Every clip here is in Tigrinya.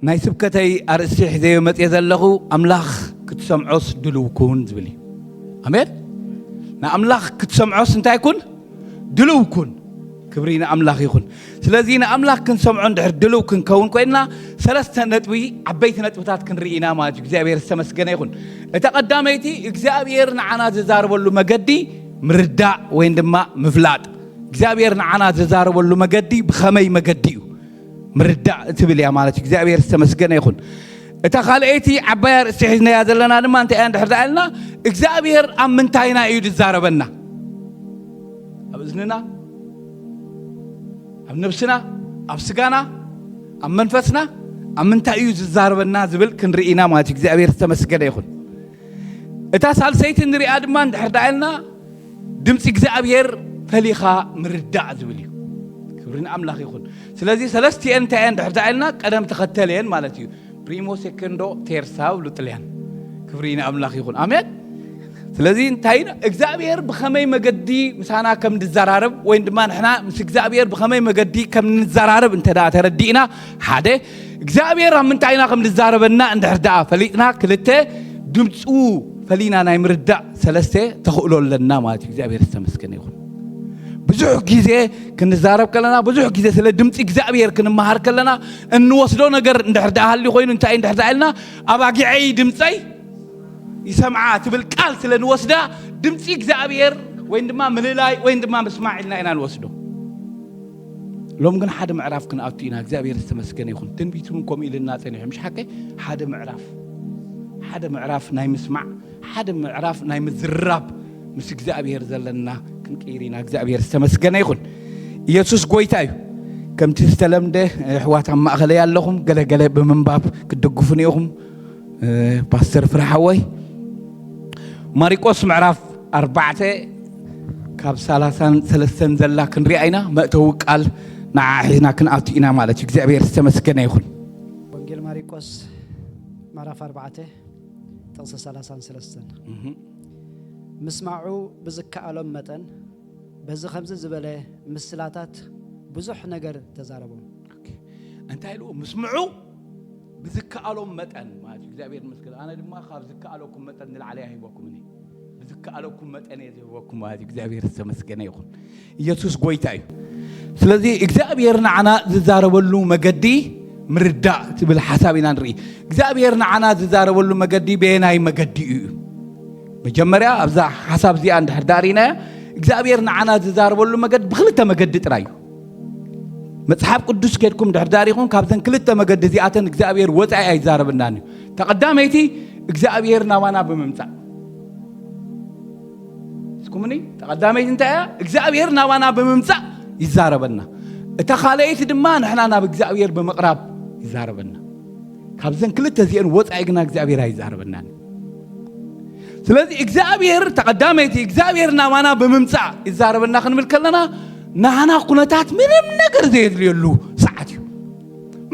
ናይ ስብከተይ ኣርእስቲ ሒዘዮ መፅየ ዘለኹ፣ ኣምላኽ ክትሰምዖስ ድልው ኩን ዝብል እዩ። ኣሜን። ንኣምላኽ ክትሰምዖስ እንታይ ኩን? ድልው ኩን። ክብሪ ንኣምላኽ ይኹን። ስለዚ ንኣምላኽ ክንሰምዖ እንድሕር ድልው ክንከውን ኮይንና፣ ሰለስተ ነጥቢ፣ ዓበይቲ ነጥብታት ክንርኢ ኢና ማለት እዩ። እግዚኣብሔር ዝተመስገነ ይኹን። እታ ቀዳመይቲ፣ እግዚኣብሔር ንዓና ዝዛረበሉ መገዲ ምርዳእ ወይን ድማ ምፍላጥ። እግዚኣብሔር ንዓና ዝዛረበሉ መገዲ ብኸመይ መገዲ እዩ ምርዳእ እትብል እያ ማለት እዩ። እግዚኣብሔር ዝተመስገነ ይኹን። እታ ካልኣይቲ ዓባይ ኣርእስቲ ሒዝናያ ዘለና ድማ እንታይ እያ እንድሕር ደኣ ኢልና፣ እግዚኣብሔር ኣብ ምንታይና እዩ ዝዛረበና? ኣብ እዝንና፣ ኣብ ነብስና፣ ኣብ ስጋና፣ ኣብ መንፈስና፣ ኣብ ምንታይ እዩ ዝዛረበና ዝብል ክንርኢ ኢና ማለት እዩ። እግዚኣብሔር ዝተመስገነ ይኹን። እታ ሳልሰይቲ ንሪኣ ድማ እንድሕር ደኣ ኢልና፣ ድምፂ እግዚኣብሔር ፈሊኻ ምርዳእ ዝብል እዩ። ክብሪ ንኣምላኽ ይኹን። ስለዚ ሰለስቲኤን እንታይ እየን እንድሕር ደኣ ኢልና፣ ቀደም ተኸተል እየን ማለት እዩ። ፕሪሞ ሴኮንዶ ቴርሳ ብሉ ጥልያን። ክብሪ ንኣምላኽ ይኹን። ኣሜን። ስለዚ እንታይ ኢና፣ እግዚኣብሔር ብኸመይ መገዲ ምሳና ከም ዝዘራረብ ወይም ድማ ንሕና ምስ እግዚኣብሔር ብኸመይ መገዲ ከም ንዘራረብ እንተ ደኣ ተረዲእና፣ ሓደ፣ እግዚኣብሔር ኣብ ምንታይ ኢና ከም ዝዛረበና እንድሕር ደኣ ፈሊጥና፣ ክልተ፣ ድምፁ ፈሊና ናይ ምርዳእ፣ ሰለስተ፣ ተኽእሎ ኣለና ማለት እዩ። እግዚኣብሔር ዝተመስገነ ይኹን። ብዙሕ ግዜ ክንዛረብ ከለና፣ ብዙሕ ግዜ ስለ ድምፂ እግዚኣብሔር ክንመሃር ከለና፣ እንወስዶ ነገር እንድሕር ደኣ ሃልዩ ኮይኑ፣ እንታይ እንድሕር ደኣ ኢልና፣ ኣባጊዐይ ድምፀይ ይሰምዓ ትብል ቃል ስለ ንወስዳ፣ ድምፂ እግዚኣብሔር ወይም ድማ ምልላይ ወይም ድማ ምስማዕ ኢልና ኢና ንወስዶ። ሎም ግን ሓደ ምዕራፍ ክንኣቱ ኢና። እግዚኣብሔር ዝተመስገነ ይኹን። ትንቢት እውን ከምኡ ኢልና ጸኒሑ፣ ምሽ ሓቀይ? ሓደ ምዕራፍ፣ ሓደ ምዕራፍ ናይ ምስማዕ፣ ሓደ ምዕራፍ ናይ ምዝራብ ምስ እግዚኣብሔር ዘለና ክንቅይር ኢና። እግዚኣብሔር ዝተመስገነ ይኹን። ኢየሱስ ጎይታ እዩ። ከምቲ ዝተለምደ፣ ኣሕዋት ኣብ ማእኸለይ ኣለኹም፣ ገለገለ ብምንባብ ክትድግፉኒ ኢኹም። እ፣ ፓስተር ፍርሓወይ፣ ማሪቆስ ምዕራፍ ኣርባዕተ ካብ ሰላሳን ሰለስተን ዘላ ክንሪኣ ኢና። መእተዊ ቃል ንዓ ሒዝና ክንኣቱ ኢና ማለት እዩ። እግዚኣብሔር ዝተመስገነ ይኹን። ወንጌል ማሪቆስ ምዕራፍ ኣርባዕተ ጥቕሲ ሰላሳን ሰለስተን። ምስማዑ ብዝከኣሎም መጠን በዚ ከምዚ ዝበለ ምስላታት ብዙሕ ነገር ተዛረቦም። ኦኬ። እንታይ ኢሉ? ምስምዑ ብዝከኣሎም መጠን ማለት እዩ። እግዚኣብሔር ይመስገን። ኣነ ድማ ካብ ዝከኣለኩም መጠን ንላዕሊ ኣይህበኩምን እየ። ብዝከኣለኩም መጠን እየ ዝህበኩም ማለት እዩ። እግዚኣብሔር ዝተመስገነ ይኹን። ኢየሱስ ጎይታ እዩ። ስለዚ እግዚኣብሔር ንዓና ዝዛረበሉ መገዲ ምርዳእ ትብል ሓሳብ ኢና ንርኢ። እግዚኣብሔር ንዓና ዝዛረበሉ መገዲ በየናይ መገዲ እዩ? መጀመርያ ኣብዛ ሓሳብ እዚኣ እንድሕር ዳሪናያ፣ እግዚኣብሔር ንዓና ዝዛረበሉ መገዲ ብክልተ መገዲ ጥራይ እዩ። መጽሓፍ ቅዱስ ኬድኩም ድሕር ዳሪኹም፣ ካብዘን ክልተ መገዲ እዚኣተን እግዚኣብሔር ወጻኢ ኣይዛረበናን እዩ። ተቐዳመይቲ እግዚኣብሔር ናባና ብምምጻእ። እስኩምኒ፣ ተቐዳመይቲ እንታይ እያ? እግዚኣብሔር ናባና ብምምጻእ ይዛረበና። እታ ካልኣይቲ ድማ ንሕና ናብ እግዚኣብሔር ብምቕራብ ይዛረበና። ካብዘን ክልተ እዚአን ወጻኢ ግና እግዚኣብሔር ኣይዛረበናን። ስለዚ እግዚኣብሔር፣ ተቐዳመይቲ እግዚኣብሔር ናባና ብምምጻእ ይዛረበና ክንብል ከለና፣ ናህና ኩነታት ምንም ነገር ዘየድልየሉ ሰዓት እዩ።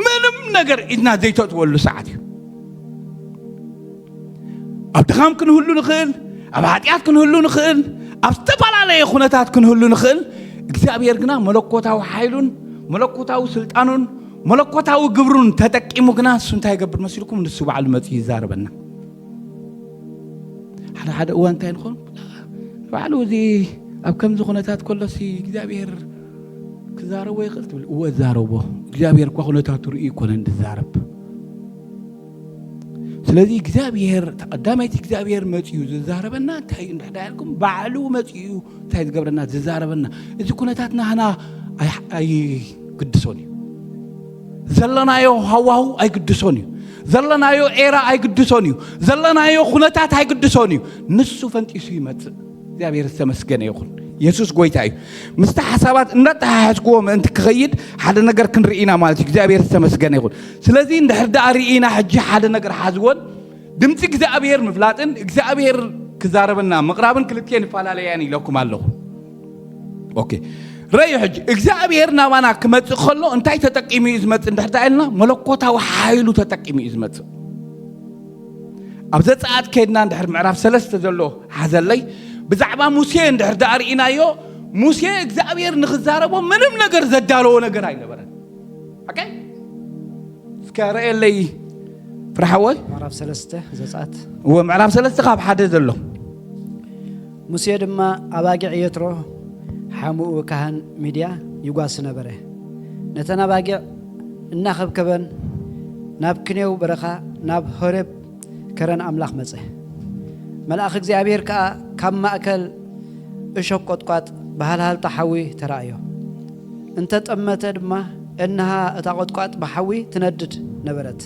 ምንም ነገር ኢድና ዘይተእትወሉ ሰዓት እዩ። ኣብ ድኻም ክንህሉ ንኽእል፣ ኣብ ሓጢኣት ክንህሉ ንኽእል፣ ኣብ ዝተፈላለየ ኩነታት ክንህሉ ንኽእል። እግዚኣብሔር ግና መለኮታዊ ሓይሉን መለኮታዊ ስልጣኑን መለኮታዊ ግብሩን ተጠቂሙ ግና እሱ እንታይ ይገብር መሲልኩም? ንሱ ባዕሉ መጺኡ ይዛረበና። ሓደ ሓደ እዋን እንታይ ንኾን? ባዕሉ እዚ ኣብ ከምዚ ኩነታት ከሎሲ እግዚኣብሔር ክዛረቦ ይኽእል ትብል? እወ፣ ዛረቦ። እግዚኣብሔር እኳ ኩነታቱ ርእዩ ኣይኮነን ዝዛረብ። ስለዚ እግዚኣብሔር፣ ተቐዳመይቲ እግዚኣብሔር መጺኡ ዝዛረበና እንታይ እዩ እንድሕር ኢልኩም፣ ባዕሉ መጺኡ እንታይ ዝገብረና? ዝዛረበና። እዚ ኩነታት ናህና ኣይ-፣ ኣይግድሶን እዩ። ዘለናዮ ሃዋሁ ኣይግድሶን እዩ። ዘለናዮ ኤራ ኣይግድሶን እዩ። ዘለናዮ ኩነታት ኣይግድሶን እዩ። ንሱ ፈንጢሱ ይመጽእ። እግዚኣብሔር ዝተመስገነ ይኹን። የሱስ ጎይታ እዩ። ምስቲ ሓሳባት እንዳተሓሓዝክዎ ምእንቲ ክኸይድ ሓደ ነገር ክንርኢ ኢና ማለት እዩ። እግዚኣብሔር ዝተመስገነ ይኹን። ስለዚ እንድሕር ደኣ ርኢና ሕጂ ሓደ ነገር ሓዝዎን ድምፂ እግዚኣብሔር ምፍላጥን እግዚኣብሔር ክዛረበና ምቕራብን ክልቲኤን ይፈላለያ እየን ኢለኩም ኣለኹ። ኦኬ፣ ረዩ ሕጂ እግዚኣብሔር ናባና ክመፅእ ከሎ እንታይ ተጠቂሙ እዩ ዝመፅእ እንድሕር ደኣ ኢልና፣ መለኮታዊ ሓይሉ ተጠቂሙ እዩ ዝመፅእ። ኣብ ዘፀኣት ከይድና እንድሕር ምዕራፍ ሰለስተ ዘሎ ሓዘለይ፣ ብዛዕባ ሙሴ እንድሕር ደኣ ርኢናዮ፣ ሙሴ እግዚኣብሔር ንኽዛረቦ ምንም ነገር ዘዳለዎ ነገር ኣይነበረን። ኦኬ? እስከ ረእየለይ ፍርሓወይ። ምዕራፍ ሰለስተ ዘጸኣት። እወ፣ ምዕራፍ ሰለስተ ካብ ሓደ ዘሎ። ሙሴ ድማ ኣባጊዕ የትሮ ሓሙኡ ካህን ሚድያ ይጓሲ ነበረ። ነተን ኣባጊዕ እናኸብከበን ናብ ክንየው በረኻ ናብ ሆሬብ ከረን ኣምላኽ መጸ። መልኣኽ እግዚኣብሔር ከኣ ካብ ማእከል እሾክ ቈጥቋጥ ብሃልሃልታ ሓዊ ተራእዮ። እንተ ጠመተ ድማ፣ እንሃ እታ ቈጥቋጥ ብሓዊ ትነድድ ነበረት።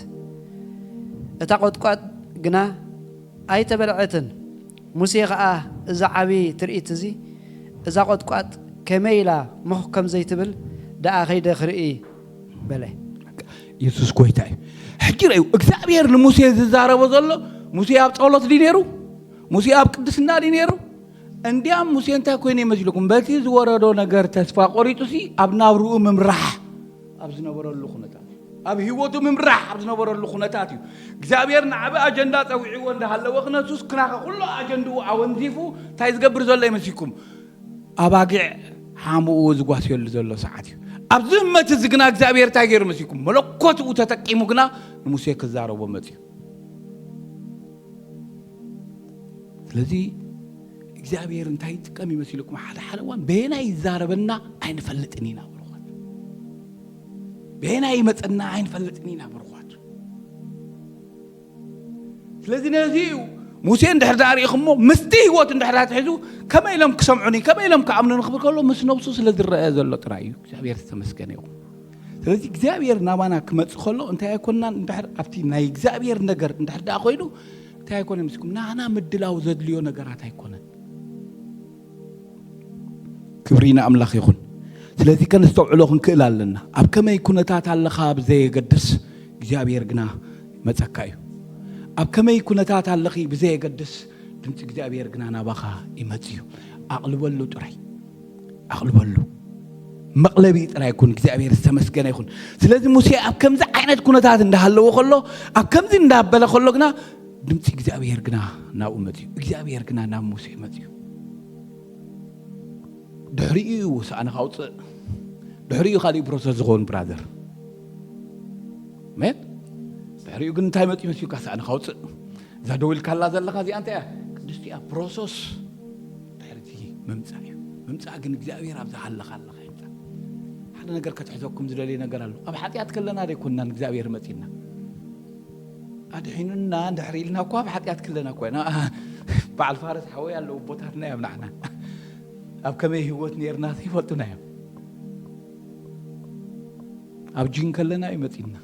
እታ ቈጥቋጥ ግና ኣይተበልዐትን። ሙሴ ኸኣ፣ እዚ ዓቢ ትርኢት እዚ፣ እዛ ቈጥቋጥ ከመይ ኢላ ምኽ ከም ዘይትብል ደኣ ኸይደ ክርኢ በለ። የሱስ ጎይታ እዩ። ሕጂ ረዩ እግዚኣብሔር ንሙሴ ዝዛረቦ ዘሎ፣ ሙሴ ኣብ ጸሎት ድዩ ነይሩ? ሙሴ ኣብ ቅድስና ድዩ ነይሩ? እንዲያም ሙሴ እንታይ ኮይኑ ይመስልኩም? በቲ ዝወረዶ ነገር ተስፋ ቆሪጡ ሲ ኣብ ናብርኡ ምምራሕ ኣብ ዝነበረሉ ኩነታት፣ ኣብ ህይወቱ ምምራሕ ኣብ ዝነበረሉ ኩነታት እዩ እግዚኣብሔር ንዓቢ ኣጀንዳ ጸዊዕዎ እንዳሃለወ ክነሱስ ክናኸ ኩሎ ኣጀንድኡ ኣወንዚፉ እንታይ ዝገብር ዘሎ ይመስልኩም? ኣባጊዕ ሓሙኡ ዝጓስየሉ ዘሎ ሰዓት እዩ። ኣብዚ እመት እዚ ግና እግዚኣብሔር እንታይ ገይሩ መሲልኩም? መለኮትኡ ተጠቂሙ ግና ንሙሴ ክዛረቦ መፅዩ። ስለዚ እግዚኣብሔር እንታይ ይጥቀም ይመስልኩም? ሓደ ሓደ እዋን በየናይ ይዛረበና ኣይንፈልጥን ኢና ብርኾት፣ በየናይ ይመፀና ኣይንፈልጥን ኢና ብርኾት። ስለዚ ነዚ እዩ ሙሴ እንድሕር ዳኣ ርኢኹሞ ምስቲ ህይወት እንድሕር ዳኣ ትሕዙ ከመይ ኢሎም ክሰምዑኒ ከመይ ኢሎም ክኣምኑኒ ክብል ከሎ ምስ ነብሱ ስለ ዝረአ ዘሎ ጥራይ እዩ። እግዚኣብሔር ዝተመስገነ ይኹን። ስለዚ እግዚኣብሔር ናባና ክመፅእ ከሎ እንታይ ኣይኮንናን። እንድሕር ኣብቲ ናይ እግዚኣብሔር ነገር እንድሕር ዳኣ ኮይኑ እንታይ ኣይኮነ ምስኩም ናና ምድላው ዘድልዮ ነገራት ኣይኮነን። ክብሪ ንኣምላኽ ይኹን። ስለዚ ከነስተውዕሎ ክንክእል ኣለና። ኣብ ከመይ ኩነታት ኣለኻ ብዘየገድስ እግዚኣብሔር ግና ይመጸካ እዩ። ኣብ ከመይ ኩነታት ኣለኺ ብዘየገድስ ድምፂ እግዚኣብሔር ግና ናባኻ ይመጽእ እዩ። ኣቕልበሉ ጥራይ ኣቕልበሉ። መቕለቢ ጥራይ ይኩን። እግዚኣብሔር ዝተመስገነ ይኹን። ስለዚ ሙሴ ኣብ ከምዚ ዓይነት ኩነታት እንዳሃለዎ ከሎ ኣብ ከምዚ እንዳበለ ከሎ ግና ድምፂ እግዚኣብሔር ግና ናብኡ መፅዩ። እግዚኣብሔር ግና ናብ ሙሴ መፅዩ። ድሕሪኡ እዩ ሳእንኻ ኣውፅእ። ድሕሪኡ ካሊእ ፕሮሰስ ዝኸውን ብራዘር ሜን። ድሕሪኡ ግን እንታይ መፅኡ መሲልካ ሳእንኻ ኣውፅእ። እዛ ደው ኢልካላ ዘለኻ እዚኣ እንታይ እያ? ቅድስቲ እያ ፕሮሰስ። ድሕርቲ ምምፃእ እዩ። ምምፃእ ግን እግዚኣብሔር ኣብዛ ሃለኻ ኣለኻ ይምፃእ። ሓደ ነገር ከትሕዘኩም ዝደልየ ነገር ኣሎ። ኣብ ሓጢኣት ከለና ደይኮንናን እግዚኣብሔር መፂና ኣድሒኑና እንድሕር ኢልና እኳ ኣብ ሓጢኣት ክለና እኳ ኢና። በዓል ፋረስ ሓወይ ኣለዉ ቦታትና እዮም ንዓና ኣብ ከመይ ህይወት ነርና ይፈልጡና እዮም። ኣብ ጂን ከለና እዩ መፂና።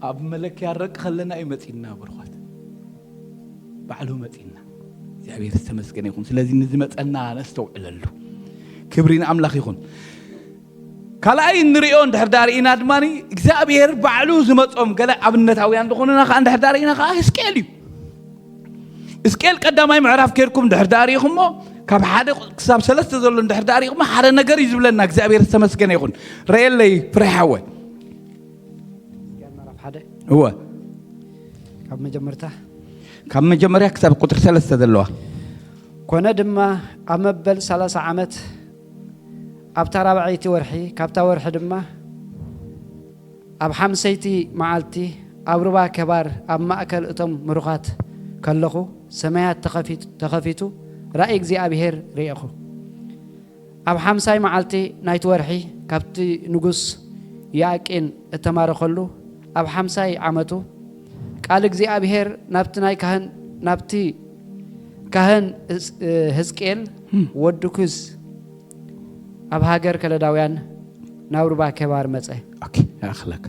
ኣብ መለክያ ረቂ ከለና እዩ መፂና። ብርኳት ባዕሉ መፂና። እግዚኣብሔር ዝተመስገነ ይኹን። ስለዚ ንዝመፀና ነስተውዕለሉ። ክብሪ ንኣምላኽ ይኹን። ካልኣይ እንሪኦ እንድሕር ዳርኢና ድማ እግዚኣብሔር ባዕሉ ዝመፆም ገለ ኣብነታውያን ዝኾኑና ከዓ እንድሕር ዳርኢና ከዓ ህዝቅኤል እዩ። እስቅኤል ቀዳማይ ምዕራፍ ኬድኩም እንድሕር ዳርኢኹሞ ካብ ሓደ ክሳብ ሰለስተ ዘሎ እንድሕር ዳርኢኹሞ ሓደ ነገር እዩ ዝብለና። እግዚኣብሔር ዝተመስገነ ይኹን። ረየለይ ፍሬ ሓወ። ሕዝቅኤል ምዕራፍ ሓደ እወ ካብ መጀመርታ ካብ መጀመርያ ክሳብ ቁጥሪ ሰለስተ ዘለዋ ኮነ ድማ ኣብ መበል ሰላሳ ዓመት ኣብታ ራብዐይቲ ወርሒ ካብታ ወርሒ ድማ ኣብ ሓምሰይቲ መዓልቲ ኣብ ሩባ ከባር ኣብ ማእከል እቶም ምሩኻት ከለኹ ሰማያት ተኸፊቱ ራእይ እግዚኣብሔር ርኤኹ። ኣብ ሓምሳይ መዓልቲ ናይቲ ወርሒ ካብቲ ንጉስ ያእቂን እተማረኸሉ ኣብ ሓምሳይ ዓመቱ ቃል እግዚኣብሔር ናብቲ ናይ ካህን ናብቲ ካህን ህዝቅኤል ወዲ ኩዝ ኣብ ሃገር ከለዳውያን ናብ ሩባ ከባር መጸ። ይኣኽለካ።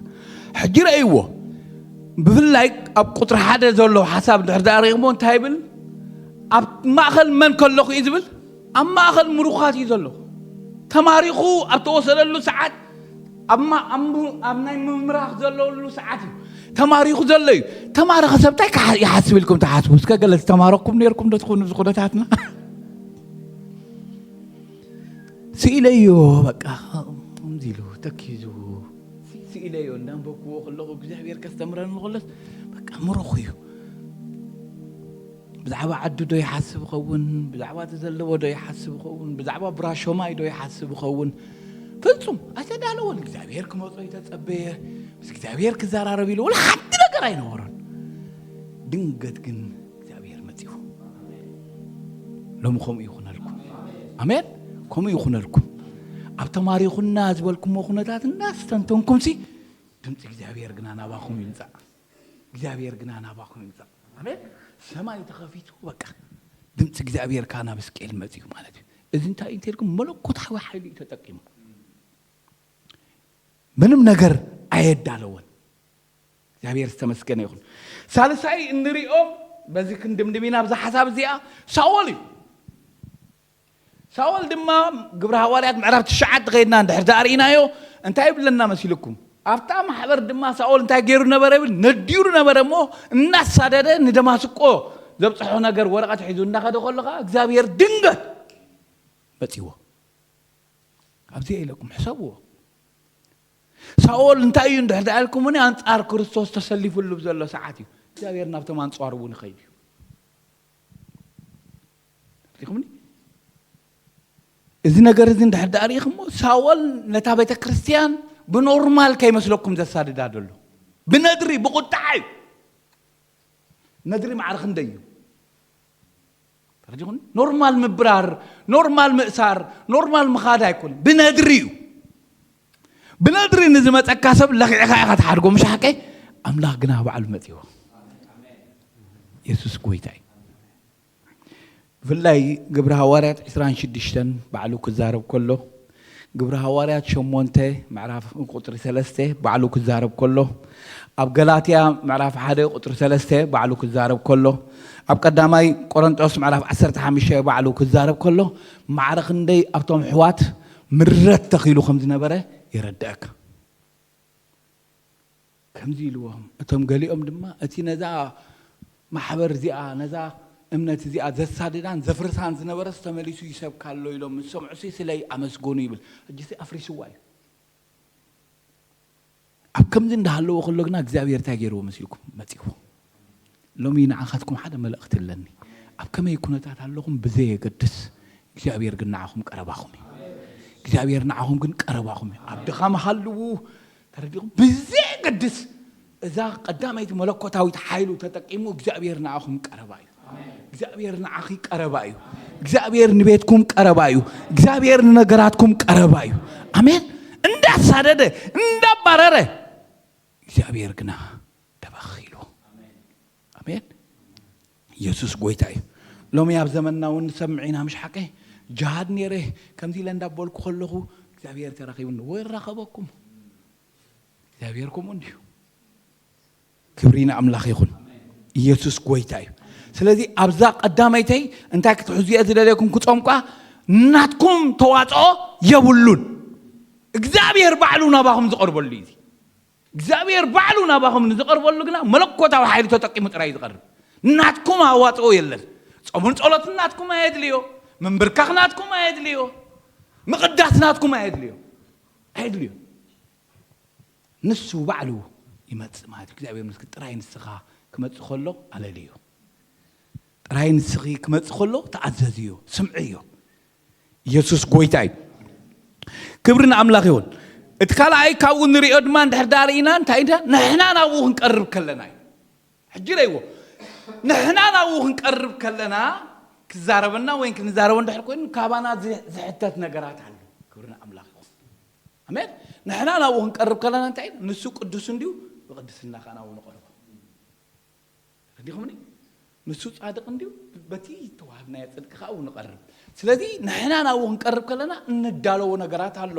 ሕጂ ረእይዎ። ብፍላይ ኣብ ቁጥሪ ሓደ ዘሎ ሓሳብ ድሕር ዳኣ ርኢኹሞ እንታይ ይብል? ኣብ ማእኸል መን ከለኹ እዩ ዝብል? ኣብ ማእኸል ምሩኻት እዩ ዘሎ። ተማሪኹ ኣብ ተወሰደሉ ሰዓት ኣብ ናይ ምምራኽ ዘለሉ ሰዓት እዩ ተማሪኹ ዘሎ እዩ። ተማረኸ ሰብ እንታይ ይሓስብ ኢልኩም ትሓስቡ? እስከ ገለ ዝተማረኩም ነርኩም ዶ ትኾኑ ዝኹነታትና ስኢለዮ በቃ ከምዚ ኢሉ ተኪዙ ስኢለዮ እንዳንበብክዎ ከለኹ እግዚኣብሔር ከስተምረኒ ከሎስ በቃ ምሩኽ እዩ። ብዛዕባ ዓዱ ዶ ይሓስብ ይኸውን? ብዛዕባ እቲ ዘለዎ ዶ ይሓስብ ይኸውን? ብዛዕባ ብራሾማይ ዶ ይሓስብ ይኸውን? ፍጹም ኣይተዳለወን። እግዚኣብሔር ክመጾ ይተጸበየ፣ ምስ እግዚኣብሔር ክዘራረብ ኢሉ ወላ ሓንቲ ነገር ኣይነበሮን። ድንገት ግን እግዚኣብሔር መጺኡ። ሎሚ ከምኡ ይኹነልኩም። ኣሜን። ከምኡ ይኹነልኩም። ኣብ ተማሪኹና ዝበልኩሞ ኩነታት እናስተንተንኩምሲ ድምፂ እግዚኣብሔር ግና ናባኹም ይምፃእ። እግዚኣብሔር ግና ናባኹም ይምፃእ። ኣሜን። ሰማይ ተኸፊቱ በቃ ድምፂ እግዚኣብሔር ከዓ ናብ እስቅኤል መፂኡ ማለት እዩ። እዚ እንታይ እዩ እንተልኩም መለኮታዊ ሓይሊ እዩ ተጠቂሙ። ምንም ነገር ኣየዳለወን። እግዚኣብሔር ዝተመስገነ ይኹን። ሳልሳይ እንሪኦ በዚ ክንድምድም ኢና ብዛ ሓሳብ እዚኣ ሳኦል እዩ። ሳኦል ድማ ግብረ ሃዋርያት ምዕራፍ ትሽዓተ ከይድና እንድሕር ዳኣ ርኢናዮ እንታይ ይብለና መሲልኩም? ኣብታ ማሕበር ድማ ሳኦል እንታይ ገይሩ ነበረ ይብል ነዲሩ ነበረ እሞ እናሳደደ ንደማስቆ ዘብፅሖ ነገር ወረቐት ሒዙ እናኸደ ከሎ ከዓ እግዚኣብሔር ድንገት መፂዎ። ኣብዚ ኢለኩም ሕሰብዎ። ሳኦል እንታይ እዩ እንድሕር ዳኣ ኢልኩምኒ ኣንፃር ክርስቶስ ተሰሊፉሉ ዘሎ ሰዓት እዩ። እግዚኣብሔር ናብቶም ኣንፃሩ እውን ይኸይድ እዩ። ሪኹምኒ? እዚ ነገር እዚ እንድሕር ዳኣ ርኢኹሞ ሳኦል ነታ ቤተ ክርስቲያን ብኖርማል ከይመስለኩም ዘሳድዳ ዘሎ ብነድሪ ብቁጣዓ እዩ። ነድሪ ማዕረ ክንደይ እዩ? ተረዲኹን? ኖርማል ምብራር፣ ኖርማል ምእሳር፣ ኖርማል ምኻድ ኣይኮነን። ብነድሪ እዩ። ብነድሪ ንዝመፀካ ሰብ ለኺዕኻ ኢኻ ትሓድጎ፣ ምሽ ሓቀይ? ኣምላኽ ግና ባዕሉ መፂዎ። የሱስ ጎይታ እዩ። ብፍላይ ግብሪ ሃዋርያት ዕስራን ሽዱሽተን ባዕሉ ክዛረብ ከሎ፣ ግብሪ ሃዋርያት ሸሞንተ ምዕራፍ ቁፅሪ ሰለስተ ባዕሉ ክዛረብ ከሎ፣ ኣብ ገላትያ ምዕራፍ ሓደ ቁፅሪ ሰለስተ ባዕሉ ክዛረብ ከሎ፣ ኣብ ቀዳማይ ቆሮንጦስ ምዕራፍ ዓሰርተ ሓሙሽተ ባዕሉ ክዛረብ ከሎ፣ ማዕረ ክንደይ ኣብቶም ኣሕዋት ምረት ተኺሉ ከም ዝነበረ የረድኣካ። ከምዚ ኢልዎም፣ እቶም ገሊኦም ድማ እቲ ነዛ ማሕበር እዚኣ፣ ነዛ እምነት እዚኣ ዘሳድዳን ዘፍርሳን ዝነበረስ ተመሊሱ ይሰብካ ኣሎ ኢሎም ምስ ሰምዑሲ ስለይ ኣመስገኑ ይብል። ሕጂሲ ኣፍሪስዋ እዩ። ኣብ ከምዚ እንዳሃለዎ ከሎ ግና እግዚኣብሔር እንታይ ገይርዎ መሲልኩም መጺእዎ? ሎሚ ንዓኻትኩም ሓደ መልእኽቲ ኣለኒ። ኣብ ከመይ ኩነታት ኣለኹም ብዘየገድስ እግዚኣብሔር ግን ንዓኹም ቀረባኹም እዩ። እግዚኣብሔር ንዓኹም ግን ቀረባኹም እዩ። ኣብ ድኻም ሃልዉ ተረዲኹም ብዘየገድስ እዛ ቀዳመይቲ መለኮታዊት ሓይሉ ተጠቂሙ እግዚኣብሔር ንዓኹም ቀረባ እዩ። እግዚኣብሔር ንዓኺ ቀረባ እዩ። እግዚኣብሔር ንቤትኩም ቀረባ እዩ። እግዚኣብሔር ንነገራትኩም ቀረባ እዩ። ኣሜን። እንዳሳደደ እንዳባረረ እግዚኣብሔር ግና ደበኽ ኢሉ። ኣሜን። ኢየሱስ ጎይታ እዩ። ሎሚ ኣብ ዘመንና እውን ንሰምዕ ኢና፣ ምሽ ሓቀይ? ጅሃድ ነይረ ከምዚ ኢለ እንዳበልኩ ከለኹ እግዚኣብሔር ተራኺቡኒ። ወይ ራኸበኩም። እግዚኣብሔር ከምኡ እንዲዩ። ክብሪ ንኣምላኽ ይኹን። ኢየሱስ ጎይታ እዩ። ስለዚ ኣብዛ ቀዳመይተይ እንታይ ክትሕዙ እየ ዝደለየኩም ክጾምቋ? ናትኩም ተዋጽኦ የብሉን። እግዚኣብሔር ባዕሉ ናባኹም ዝቐርበሉ እዩ። እግዚኣብሔር ባዕሉ ናባኹም ንዝቐርበሉ ግና መለኮታዊ ሓይሊ ተጠቂሙ ጥራይ እዩ ዝቐርብ። ናትኩም ኣዋፅኦ የለን። ጾምን ጸሎትን ናትኩም ኣየድልዮ። ምንብርካኽ ናትኩም ኣየድልዮ። ምቕዳስ ናትኩም ኣየድልዮ። ኣየድልዮ። ንሱ ባዕሉ ይመጽእ ማለት እዩ። እግዚኣብሔር ምስኪ ጥራይ ንስኻ ክመጽእ ከሎ ኣለልዮ። ጥራይ ንስኺ ክመጽእ ከሎ ተኣዘዝዮ፣ ስምዕዮ። ኢየሱስ ጎይታ እዩ። ክብሪ ንኣምላኽ ይኹን። እቲ ካልኣይ ካብኡ ንሪኦ ድማ እንድሕር ዳኣ ርኢና እንታይ እንዳ ንሕና ናብኡ ክንቀርብ ከለና እዩ። ሕጂ ረይዎ ንሕና ናብኡ ክንቀርብ ከለና ክዛረበና ወይ ክንዛረቦ እንድሕር ኮይኑ ካባና ዝ- ዝሕተት ነገራት ኣሎ። ክብሪ ንኣምላኽ ይኹን። ኣሜን። ንሕና ናብኡ ክንቀርብ ከለና እንታይ ንሱ ቅዱስ እንዲዩ ብቅድስና ከዓ ናብኡ ንቐርቦ። ረዲኹምኒ? ንሱ ጻድቕ እንዲዩ በቲ ተዋህብናዮ ጽድቂ ከዓ ንቐርብ። ስለዚ ንሕና ናብኡ ክንቀርብ ከለና እንደለዎ ነገራት ኣሎ።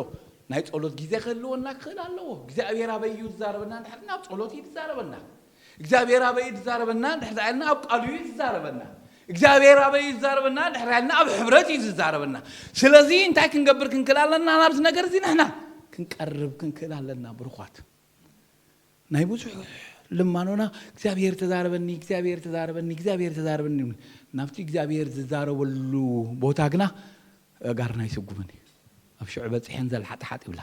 ናይ ጸሎት ግዜ ክህልወና ክኽእል ኣለዎ። እግዚኣብሔር ኣበይ እዩ ዝዛረበና? እንድሕር ናብ ጸሎት እዩ ዝዛረበና። እግዚኣብሔር ኣበይ እዩ ዝዛረበና? እንድሕር ኢልና ኣብ ቃሉ እዩ ዝዛረበና። እግዚኣብሔር ኣበይ እዩ ዝዛረበና? እንድሕር ኢልና ኣብ ሕብረት እዩ ዝዛረበና። ስለዚ እንታይ ክንገብር ክንክእል ኣለና? ናብዚ ነገር እዚ ንሕና ክንቀርብ ክንክእል ኣለና ብሩኳት። ናይ ብዙሕ ልማኖና እግዚኣብሔር ተዛረበኒ፣ እግዚኣብሔር ተዛረበኒ፣ እግዚኣብሔር ተዛረበኒ። ናብቲ እግዚኣብሔር ዝዛረበሉ ቦታ ግና ጋርና ይስጉምን እዩ። ኣብ ሽዑ በፂሐን ዘልሓጥሓጥ ይብላ።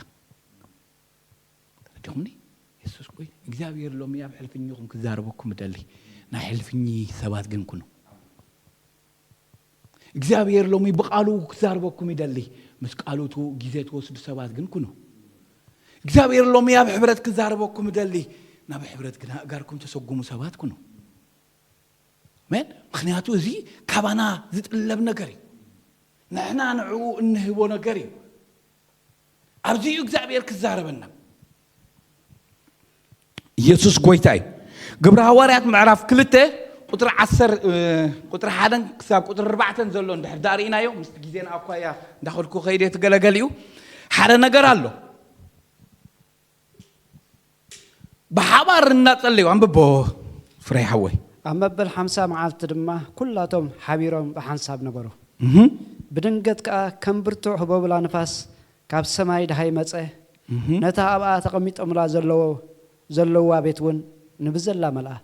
ተረዲኹምኒ? የሱስ ጎይ እግዚኣብሔር ሎሚ ኣብ ሕልፍኝኹም ክዛረበኩም እደሊ። ናይ ሕልፍኝ ሰባት ግን ኩኑ። እግዚኣብሔር ሎሚ ብቓሉ ክዛረበኩም ይደሊ። ምስ ቃሉ ትው- ግዜ ትወስዱ ሰባት ግን ኩኑ። እግዚኣብሔር ሎሚ ኣብ ሕብረት ክዛረበኩም እደሊ። ናብ ሕብረት ግን ኣእጋርኩም ተሰጉሙ ሰባት ኩኑ። ኣሜን። ምክንያቱ እዚ ካባና ዝጥለብ ነገር እዩ። ንሕና ንዕኡ እንህቦ ነገር እዩ። ኣብዚ እዩ እግዚኣብሔር ክዛረበና። ኢየሱስ ጎይታ እዩ። ግብረ ሃዋርያት ምዕራፍ ክልተ ቁጥሪ ዓሰርተ፣ እ፣ ቁጥሪ ሓደን ክሳብ ቁጥሪ ኣርባዕተን ዘሎ እንድሕር ዳኣ ርኢናዮ፣ ምስቲ ግዜና ኣኳያ እንዳኸድኩ ከይደ ትገለገል እዩ። ሓደ ነገር ኣሎ። ብሓባር እናጸለዩ፣ ኣንብቦ ፍረይ ሓወይ። ኣብ መበል ሓምሳ መዓልቲ ድማ ኩላቶም ሓቢሮም ብሓንሳብ ነበሩ። እህ። ብድንገት ከኣ ከም ብርቱዕ ህቦብላ ንፋስ ካብ ሰማይ ደሃይ መጸ። እህ። ነታ ኣብኣ ተቐሚጦምላ ዘለዎ ዘለዋ ቤት እውን ንብዘላ መልኣ።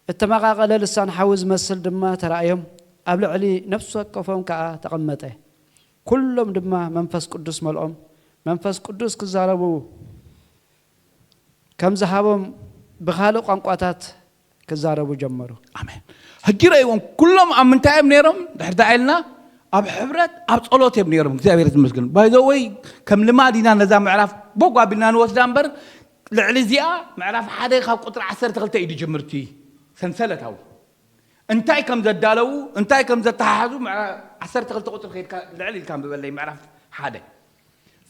እተመቓቐለ ልሳን ሓዊ ዝመስል ድማ ተራእዮም፣ ኣብ ልዕሊ ነፍሲ ወከፎም ከኣ ተቐመጠ። ኩሎም ድማ መንፈስ ቅዱስ መልኦም፣ መንፈስ ቅዱስ ክዛረቡ ከም ዝሃቦም ብኻልእ ቋንቋታት ክዛረቡ ጀመሩ። ኣሜን። ሕጂ ረእይዎም፣ ኩሎም ኣብ ምንታይ እዮም ነይሮም? ድሕር ዳኣ ኢልና፣ ኣብ ሕብረት፣ ኣብ ጸሎት እዮም ነይሮም። እግዚኣብሔር ዝመስገን። ባይ ዘ ወይ፣ ከም ልማድ ኢና ነዛ ምዕራፍ ቦግ ኣቢልና ንወስዳ እምበር፣ ልዕሊ እዚኣ ምዕራፍ ሓደ ካብ ቁጥሪ ዓሰርተ ክልተ እዩ ዝጅምር እቲ ሰንሰለታዊ። እንታይ ከም ዘዳለዉ፣ እንታይ ከም ዘተሓሓዙ፣ ምዕራ-፣ ዓሰርተ ክልተ ቁጥሪ ከይድካ ልዕል ኢልካ ኣንብበለይ፣ ምዕራፍ ሓደ።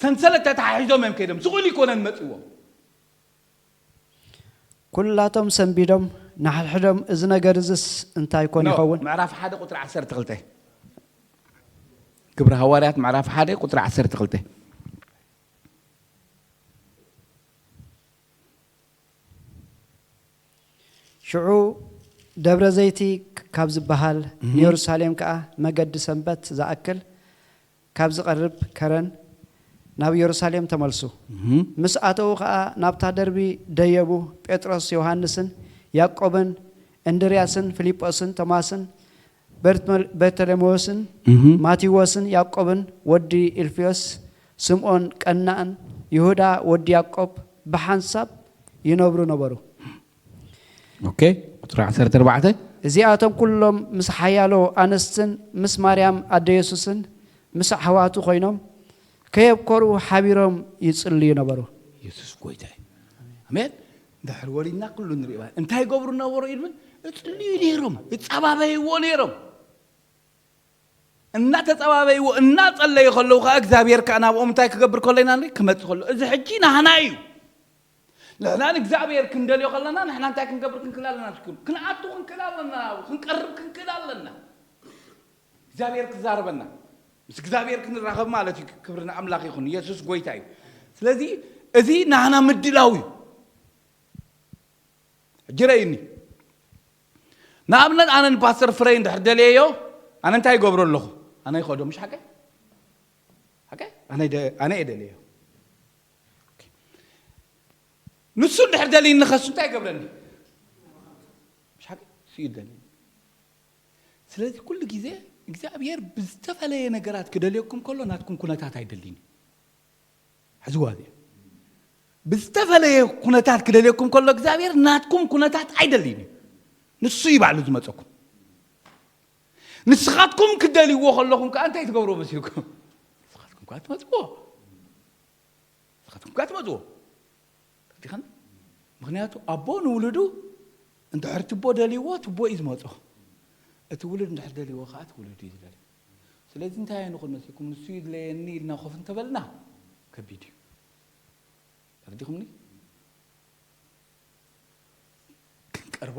ሰንሰለት ተተሓሒዞም እዮም ከይዶም፣ ስቕ ኢሉ ኣይኮነን መጺዎም። ኩላቶም ሰንቢዶም፣ ንሓድሕዶም፣ "እዚ ነገር እዝስ እንታይ ኮን ኖ፣ ይኸውን?" ምዕራፍ ሓደ ቁጥሪ ዓሰርተ ክልተ። ግብረ ሃዋርያት ምዕራፍ ሓደ ቁጥሪ ዓሰርተ ክልተ። ሽዑ ደብረ ዘይቲ ካብ ዝበሃል፣ እህ። ንየሩሳሌም ከኣ መገዲ ሰንበት ዝኣክል ካብ ዝቐርብ ከረን ናብ የሩሳሌም ተመልሱ። እህ። ምስ ኣተዉ ከኣ ናብታ ደርቢ ደየቡ። ጴጥሮስ፣ ዮሃንስን ያዕቆብን፣ እንድርያስን ፊልጶስን ቶማስን፣ በርትመ-፣ በርተሎሜዎስን እህ። ማቴዎስን ያዕቆብን ወዲ ኢልፍዮስ፣ ስምዖን ቀናእን ይሁዳ ወዲ ያዕቆብ ብሓንሳብ ይነብሩ ነበሩ። ኦኬ፣ ቁጽሪ ዓሰርተ ኣርባዕተ። እዚኣቶም ኩሎም ምስ ሓያሎ ኣንስትን ምስ ማርያም ኣደ የሱስን ምስ ኣሕዋቱ ኮይኖም ከየብኮሩ ሓቢሮም ይጽልዩ ነበሩ። የሱስ ጎይታ እዩ። ኣሜን። ድሕር ወሊድና ኩሉ ንሪኦ። እንታይ ይገብሩ ነበሩ ኢልምን? እጽልዩ ነይሮም፣ እጸባበይዎ ነይሮም። እናተጸባበይዎ፣ እናጸለዩ ከለዉ ከኣ እግዚኣብሔር ከኣ ናብኦም እንታይ ክገብር ከሎ ኢና ንርኢ? ክመጽእ ከሎ። እዚ ሕጂ ናህና እዩ። ንሕና ንእግዚኣብሔር ክንደልዮ ከለና፣ ንሕና እንታይ ክንገብር ክንክእል ኣለና? ትክክል። ክንኣቱ ክንክእል ኣለና፣ ክንቀርብ ክንክእል ኣለና። እግዚኣብሔር ክዛረበና። ምስ እግዚኣብሔር ክንራኸብ ማለት እዩ። ክብሪ ንኣምላኽ ይኹን። ኢየሱስ ጎይታ እዩ። ስለዚ እዚ ናህና ምድላው እዩ። ሕጂ ረእዩኒ። ንኣብነት ኣነ ንፓስተር ፍረይ እንድሕር ደልየዮ፣ ኣነ እንታይ ይገብሮ ኣለኹ? ኣነ ይኸዶ፣ ምሽ ሓቀይ? ሓቀይ? ኣነ ደ-፣ ኣነ እየ ደልየዮ። ንሱ እንድሕር ደልይኒ ኸሱ እንታይ ይገብረኒ? ምሽ ሓቀይ? እሱ እዩ ደልየኒ። ስለዚ ኩሉ ግዜ እግዚኣብሔር ብዝተፈለየ ነገራት ክደልየኩም ከሎ ናትኩም ኩነታት ኣይደልይን እዩ። ሕዝዋ እዚኣ። ብዝተፈለየ ኩነታት ክደልየኩም ከሎ እግዚኣብሔር ናትኩም ኩነታት ኣይደልይን እዩ። ንሱ እዩ ባዕሉ ዝመፀኩም። ንስኻትኩም ክደልይዎ ከለኹም ከዓ እንታይ ትገብርዎ መሲልኩም? ንስኻትኩም ከዓ ትመፅዎ። ንስኻትኩም ከዓ ትመፅዎ። ተረዲእኻኒ? ምኽንያቱ ኣቦ ንውሉዱ እንድሕር ትቦ ደልይዎ ትቦ እዩ ዝመፆ። እቲ ውሉድ እንድሕር ደልይዎ ከዓ እቲ ውሉድ እዩ ዝደልዮ። ስለዚ እንታይ ንኹን መሲልኩም ንሱ ይድለየኒ ኢልና ኮፍ እንተበልና ከቢድ እዩ። ተረዲኹምኒ? ክንቀርቦ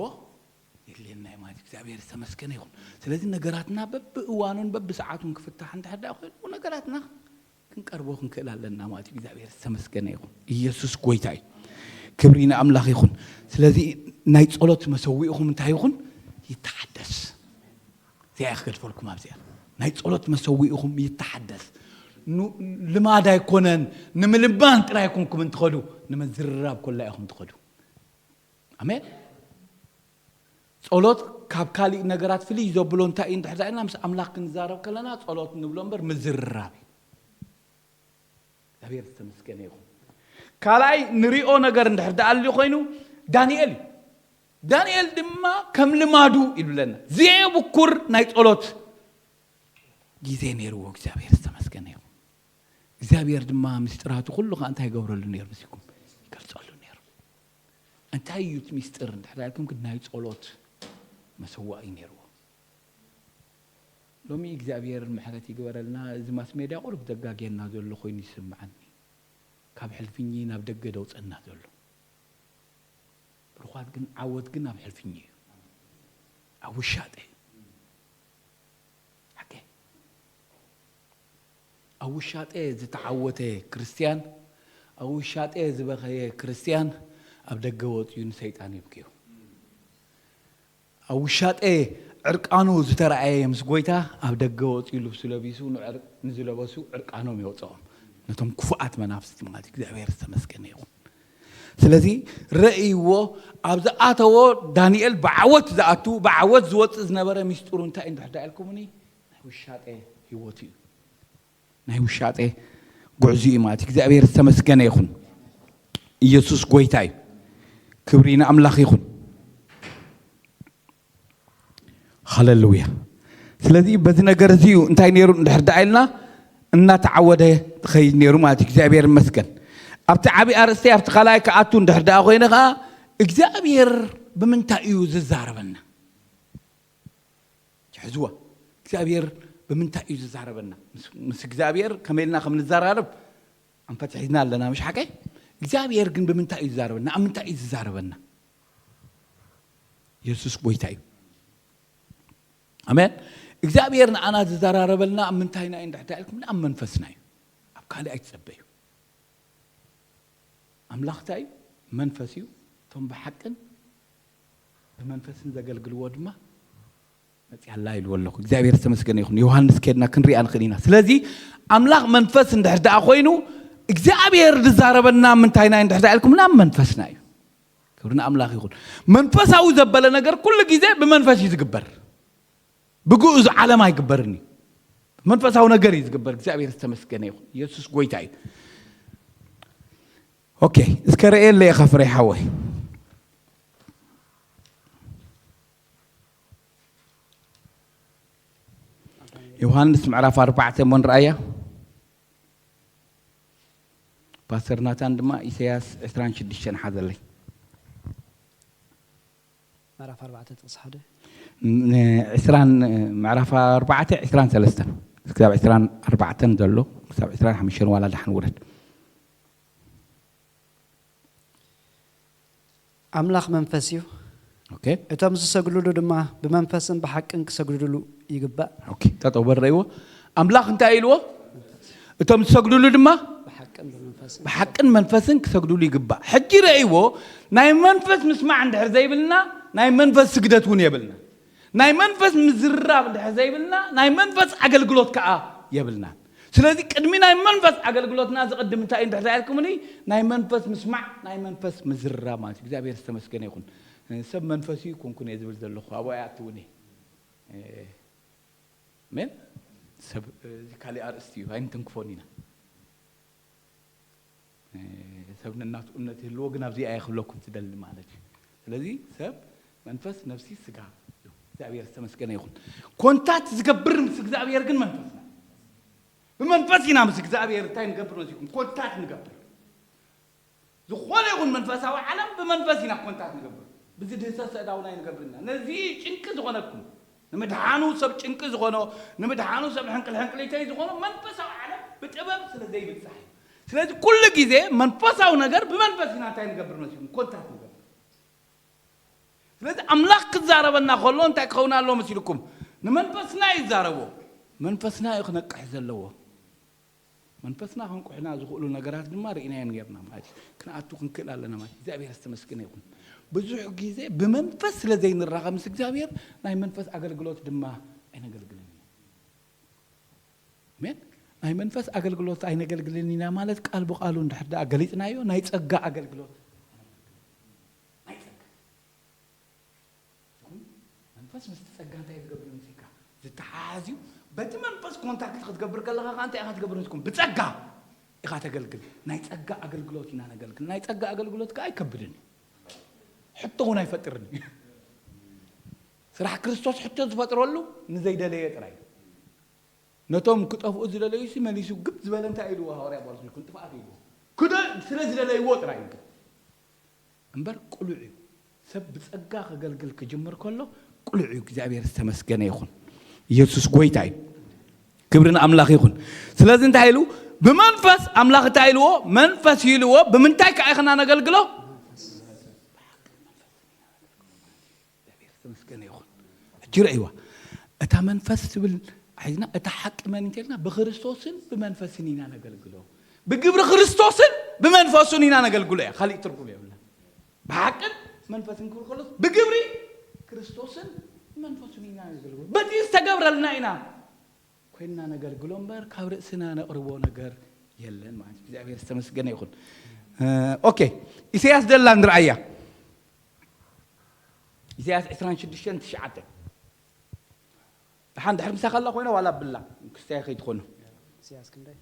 የድልየና እዩ ማለት እዩ። እግዚኣብሔር ዝተመስገነ ይኹን። ስለዚ ነገራትና በብእዋኑን በብሰዓቱን ክፍታሕ እንድሕር ደኣ ኮይኑ ነገራትና ክንቀርቦ ክንክእል ኣለና ማለት እዩ። እግዚኣብሔር ዝተመስገነ ይኹን። ኢየሱስ ጎይታ እዩ። ክብሪ ንኣምላኽ ይኹን። ስለዚ ናይ ጸሎት መሰዊእኹም እንታይ ይኹን? ይተሓደስ። እዚኣ እየ ክገድፈልኩም ኣብዚኣ። ናይ ጸሎት መሰዊእኹም ይተሓደስ። ኑ-፣ ልማድ ኣይኮነን፣ ንምልማን ጥራይ ኣይኮንኩም እንትኸዱ፣ ንምዝርራብ ኮላ ኢኹም ትኸዱ። ኣሜን። ጸሎት ካብ ካሊእ ነገራት ፍልይ ዘብሎ እንታይ እዩ እንድሕር ኢልና ምስ ኣምላኽ ክንዛረብ ከለና ጸሎት ንብሎ እምበር ምዝርራብ እዩ። እግዚኣብሔር ዝተመስገነ ይኹን። ካልኣይ ንሪኦ ነገር እንድሕር ደኣ ኣልዩ ኮይኑ ዳንኤል እዩ። ዳንኤል ድማ ከም ልማዱ ይብለና። ዘየብኩር ናይ ጸሎት ግዜ ነይርዎ። እግዚኣብሔር ዝተመስገነ ይኹን። እግዚኣብሔር ድማ ምስጢራቱ ኩሉ ከዓ እንታይ ይገብረሉ ነይሩ? ምስኩም ይገልጸሉ ነይሩ። እንታይ እዩ እቲ ምስጢር እንድሕር ኢልኩም ግን ናይ ጸሎት መሰዋእ እዩ ነይርዎ። ሎሚ እግዚኣብሔር ምሕረት ይግበረልና። እዚ ማስ ሜድያ ቁሩብ ዘጋግየና ዘሎ ኮይኑ ይስምዓኒ። ካብ ሕልፍኚ ናብ ደገ ደውፀና ዘሎ ብሩኻት ግን ዓወት ግን ኣብ ሕልፍኚ እዩ። ኣብ ውሻጠ ሓቂ ኣብ ውሻጠ ዝተዓወተ ክርስትያን ኣብ ውሻጠ ዝበኸየ ክርስትያን ኣብ ደገ ወፅዩ ንሰይጣን ይብክዮ። ኣብ ውሻጠ ዕርቃኑ ዝተረኣየ ምስ ጎይታ ኣብ ደገ ወፅዩ ልብሱ ለቢሱ ንዝለበሱ ዕርቃኖም የውፅኦም። ነቶም ክፉኣት መናፍስቲ ማለት እግዚኣብሔር ዝተመስገነ ይኹን። ስለዚ ረእይዎ ኣብ ዝኣተዎ ዳንኤል ብዓወት ዝኣቱ ብዓወት ዝወፅእ ዝነበረ ሚስጥሩ እንታይ እንድሕር ዳ ኢልኩምኒ ናይ ውሻጠ ህይወቱ እዩ። ናይ ውሻጠ ጉዕዙ እዩ ማለት እግዚኣብሔር ዝተመስገነ ይኹን። ኢየሱስ ጎይታ እዩ። ክብሪ ንኣምላኽ ይኹን። ሃለሉያ። ስለዚ በዚ ነገር እዚ እዩ እንታይ ነይሩ እንድሕር ደኣ ኢልና እናተዓወደ ኸይድ ነይሩ ማለት እዩ። እግዚኣብሔር ይመስገን። ኣብቲ ዓብዪ ኣርእስቲ ኣብቲ ካልኣይ ክኣቱ እንድሕር ደኣ ኮይነ ከዓ እግዚኣብሔር ብምንታይ እዩ ዝዛረበና? ሕዝዋ እግዚኣብሔር ብምንታይ እዩ ዝዛረበና? ምስ እግዚኣብሔር ከመይ ኢልና ከም ንዘራረብ ኣንፈት ሒዝና ኣለና፣ ምሽ ሓቀይ? እግዚኣብሔር ግን ብምንታይ እዩ ዝዛረበና? ኣብ ምንታይ እዩ ዝዛረበና? የሱስ ጎይታ እዩ። ኣሜን። እግዚኣብሔር ንኣና ዝዘራረበልና ኣብ ምንታይና እዩ እንድሕር ኢልኩም ኣብ መንፈስና እዩ። ኣብ ካልእ ኣይትጸበዩ። ኣምላኽ እንታይ እዩ? መንፈስ እዩ። እቶም ብሓቅን ብመንፈስን ዘገልግልዎ ድማ መፅያ ኣላ ኢልዎ ኣለኹ። እግዚኣብሔር ዝተመስገነ ይኹን። ዮሃንስ ከድና ክንሪኣ ንኽእል ኢና። ስለዚ ኣምላኽ መንፈስ እንድሕር ደኣ ኮይኑ እግዚኣብሔር ዝዛረበና ምንታይና እዩ እንድሕር ደኣ ኢልኩም ናብ መንፈስና እዩ። ክብሪ ንኣምላኽ ይኹን። መንፈሳዊ ዘበለ ነገር ኩሉ ግዜ ብመንፈስ እዩ ዝግበር። ብግኡዝ ዓለም ኣይግበርን እዩ። መንፈሳዊ ነገር እዩ ዝግበር። እግዚኣብሔር ዝተመስገነ ይኹን። ኢየሱስ ጎይታ እዩ። ኦኬ፣ እስከ ረእየለ ኢኻ ፍሬ ሓወይ። ዮሃንስ ምዕራፍ ኣርባዕተ እሞ ንረኣያ። ፓስተር ናታን ድማ ኢሳያስ ዕስራን ሽዱሽተን ሓዘለይ። ምዕራፍ ኣርባዕተ ጥቕሲ ሓደ። ዕስራን ምዕራፍ ኣርባዕተ ዕስራን ሰለስተን ክሳብ ዕስራን ኣርባዕተን ዘሎ ክሳብ ዕስራን ሓሙሽተን ዋላ ደሓን ውረድ። ኣምላኽ መንፈስ እዩ። ኦኬ እቶም ዝሰግድሉ ድማ ብመንፈስን ብሓቅን ክሰግድሉ ይግባእ። ኦኬ ጠጠው በል ረእይዎ። ኣምላኽ እንታይ ኢልዎ? እቶም ዝሰግድሉ ድማ ብሓቅን ብመንፈስን ብሓቅን መንፈስን ክሰግድሉ ይግባእ። ሕጂ ረእይዎ። ናይ መንፈስ ምስማዕ እንድሕር ዘይብልና ናይ መንፈስ ስግደት እውን የብልና። ናይ መንፈስ ምዝራብ እንድሕር ዘይብልና ናይ መንፈስ ኣገልግሎት ከዓ የብልናን። ስለዚ ቅድሚ ናይ መንፈስ ኣገልግሎትና ዝቕድም እንታይ እዩ እንድሕር ኢልኩምኒ ናይ መንፈስ ምስማዕ ናይ መንፈስ ምዝራብ ማለት እዩ። እግዚኣብሔር ዝተመስገነ ይኹን። ሰብ መንፈስ እዩ ኮንኩን እየ ዝብል ዘለኹ ኣብኡ ኣይኣትውን እየ። ኣሜን። ሰብ እዚ ካሊእ ኣርእስቲ እዩ ኣይንትንክፎን ኢና። ሰብ ነናቱ እምነት ይህልዎ ግን ኣብዚ ኣየ ክብለኩም ትደሊ ማለት እዩ። ስለዚ ሰብ መንፈስ ነፍሲ ስጋ እዩ። እግዚኣብሔር ዝተመስገነ ይኹን። ኮንታት ዝገብር ምስ እግዚኣብሔር ግን መንፈስና ብመንፈስ ኢና ምስ እግዚኣብሔር እንታይ ንገብር መሲኩም ኮንታት ንገብር። ዝኾነ ይኹን መንፈሳዊ ዓለም ብመንፈስ ኢና ኮንታት ንገብር። ብዚ ድህሰስ ኣእዳውና ይንገብርና ነዚ ጭንቂ ዝኾነኩም ንምድሓኑ ሰብ ጭንቂ ዝኾኖ ንምድሓኑ ሰብ ሕንቅል ሕንቅሊተይ ዝኾኖ መንፈሳዊ ዓለም ብጥበብ ስለ ዘይብጻሕ እዩ። ስለዚ ኩሉ ግዜ መንፈሳዊ ነገር ብመንፈስ ኢና እንታይ ንገብር መሲልኩም ኮንታት ንገብር። ስለዚ ኣምላኽ ክዛረበና ከሎ እንታይ ክኸውን ኣሎ መሲልኩም? ንመንፈስና ይዛረቦ። መንፈስና እዩ ክነቅሕ ዘለዎ። መንፈስና ከንቁሕና ዝኽእሉ ነገራት ድማ ርኢናዮም ጌርና ማለት እዩ። ክንኣቱ ክንክእል ኣለና ማለት እዩ። እግዚኣብሔር ዝተመስገነ ይኹን። ብዙሕ ግዜ ብመንፈስ ስለ ዘይንራኸብ ምስ እግዚኣብሔር ናይ መንፈስ ኣገልግሎት ድማ ኣይነገልግልን ኢና። ኣሜን። ናይ መንፈስ ኣገልግሎት ኣይነገልግልን ኢና ማለት ቃል ብቃሉ እንድሕር ደኣ ገሊፅናዮ ናይ ፀጋ ኣገልግሎት ናይ ፀጋ መንፈስ ምስቲ ጸጋ እንታይ ዝገብር መሲልካ ዝተሓሓዝ እዩ። በቲ መንፈስ ኮንታክት ክትገብር ከለኻ ከዓ እንታይ ኢኻ ትገብር መሲልኩም ብጸጋ ኢኻ ተገልግል። ናይ ጸጋ ኣገልግሎት ኢና ነገልግል። ናይ ጸጋ ኣገልግሎት ከዓ ኣይከብድን እዩ። ሕቶ እውን ኣይፈጥርን እዩ። ስራሕ ክርስቶስ ሕቶ ዝፈጥረሉ ንዘይደለየ ጥራይ እዩ። ነቶም ክጠፍኡ ዝደለዩሲ መሊሱ ግብ ዝበለ እንታይ ኢልዎ? ሃዋርያ ጳውሎስ ይኩን ጥፍኣት ኢልዎ። ክደ ስለ ዝደለይዎ ጥራይ እዩ። እምበር ቅሉዕ እዩ። ሰብ ብጸጋ ከገልግል ክጅምር ከሎ ቅሉዕ እዩ። እግዚኣብሔር ዝተመስገነ ይኹን። ኢየሱስ ጎይታ እዩ። ክብሪ ንኣምላኽ ይኹን። ስለዚ እንታይ ኢሉ? ብመንፈስ ኣምላኽ እንታይ ኢልዎ? መንፈስ እዩ ኢልዎ። ብምንታይ ከኣ ኢኽና ነገልግሎ? እግዚኣብሔር ዝተመስገነ ይኹን። ሕጂ ረእይዋ። እታ መንፈስ ትብል ሒዝና፣ እታ ሓቂ መን እንተልና፣ ብክርስቶስን ብመንፈስን ኢና ነገልግሎ። ብግብሪ ክርስቶስን ብመንፈሱን ኢና ነገልግሎ እያ። ካሊእ ትርጉም የብላ። ብሓቅን መንፈስን ክብል ከሎስ፣ ብግብሪ ክርስቶስን ብመንፈሱን ኢና ነገልግሎ። በቲ ዝተገብረልና ኢና ኮይንና ነገልግሎ እምበር፣ ካብ ርእስና ነቕርቦ ነገር የለን ማለት እዩ። እግዚኣብሔር ዝተመስገነ ይኹን። እ፣ ኦኬ። ኢሳያስ ደላ ንርኣያ። ኢሳያስ ዕስራን ሽዱሽተን ትሽዓተ። ደሓን ድሕር ምሳኻ ኣላ ኮይና ዋላ ብላ ክስታይ ከይትኾኑ። ኢሳያስ ክንደይ?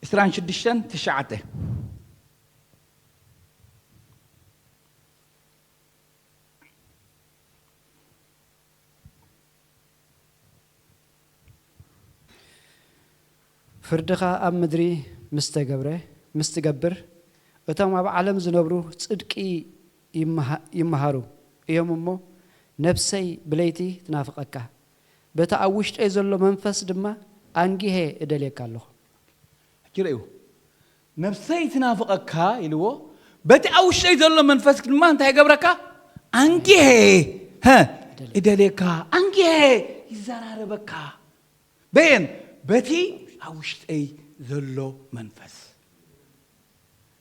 ዕስራን ሽዱሽተን ትሽዓተ። ፍርድኻ ኣብ ምድሪ ምስ ተገብረ፣ ምስ ትገብር፣ እቶም ኣብ ዓለም ዝነብሩ ጽድቂ ይመሃ-፣ ይመሃሩ እዮም እሞ፣ ነፍሰይ ብለይቲ ትናፍቐካ፣ በቲ ኣብ ውሽጠይ ዘሎ መንፈስ ድማ ኣንጊሄ እደልየካ ኣለኹ። ሕጂ ረእይዎ። ነፍሰይ ትናፍቐካ ኢልዎ፣ በቲ ኣብ ውሽጠይ ዘሎ መንፈስ ድማ እንታይ ይገብረካ? ኣንጊሄ፣ ሀ፣ እደልየካ፣ ኣንጊሄ ይዘራረበካ። በየን? በቲ ኣብ ውሽጠይ ዘሎ መንፈስ።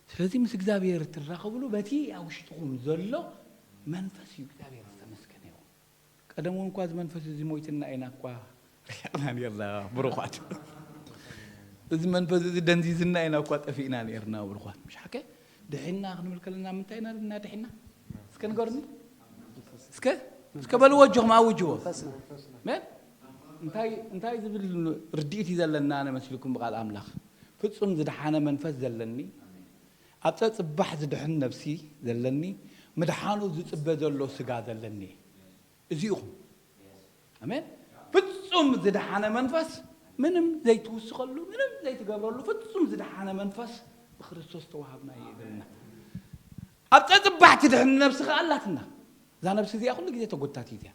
ስለዚ ምስ እግዚኣብሔር እትራኸብሉ በቲ ኣብ ውሽጥኹም ዘሎ መንፈስ እዩ። እግዚኣብሔር ዝተመስገነ ይኹን። ቀደም እውን እኳ እዚ መንፈስ እዚ ሞይትና ኢና እኳ ርሒቕና ነርና ብሩኻት። እዚ መንፈስ እዚ ደንዚዝና ኢና እኳ ጠፊእና ነርና ብሩኻት። ምሽ ሓቀ? ድሒና ክንብል ከለና ምንታይ ኢና ድና ድሒና? እስከ ንገሩኒ። እስከ፣ እስከ በልዎ፣ እጆኹም ኣውጅዎ። መንፈስና። መን? እንታይ፣ እንታይ ዝብል ርድኢት እዩ ዘለና ኣነ መስልኩም ብቓል ኣምላኽ? ፍጹም ዝደሓነ መንፈስ ዘለኒ፣ ኣብ ጸጽባሕ ዝድሕን ነፍሲ ዘለኒ፣ ምድሓኑ ዝጽበ ዘሎ ስጋ ዘለኒ። እዚ ኢኹም። ኣሜን። ፍጹም ዝደሓነ መንፈስ፣ ምንም ዘይትውስኸሉ፣ ምንም ዘይትገብረሉ፣ ፍጹም ዝደሓነ መንፈስ ብክርስቶስ ተዋሃብና እዩ ይብልና። ኣብ ጸጽባሕ ትድሕን ነፍሲ ከኣ ኣላትና። እዛ ነፍሲ እዚኣ ኩሉ ግዜ ተጎታቲት እያ።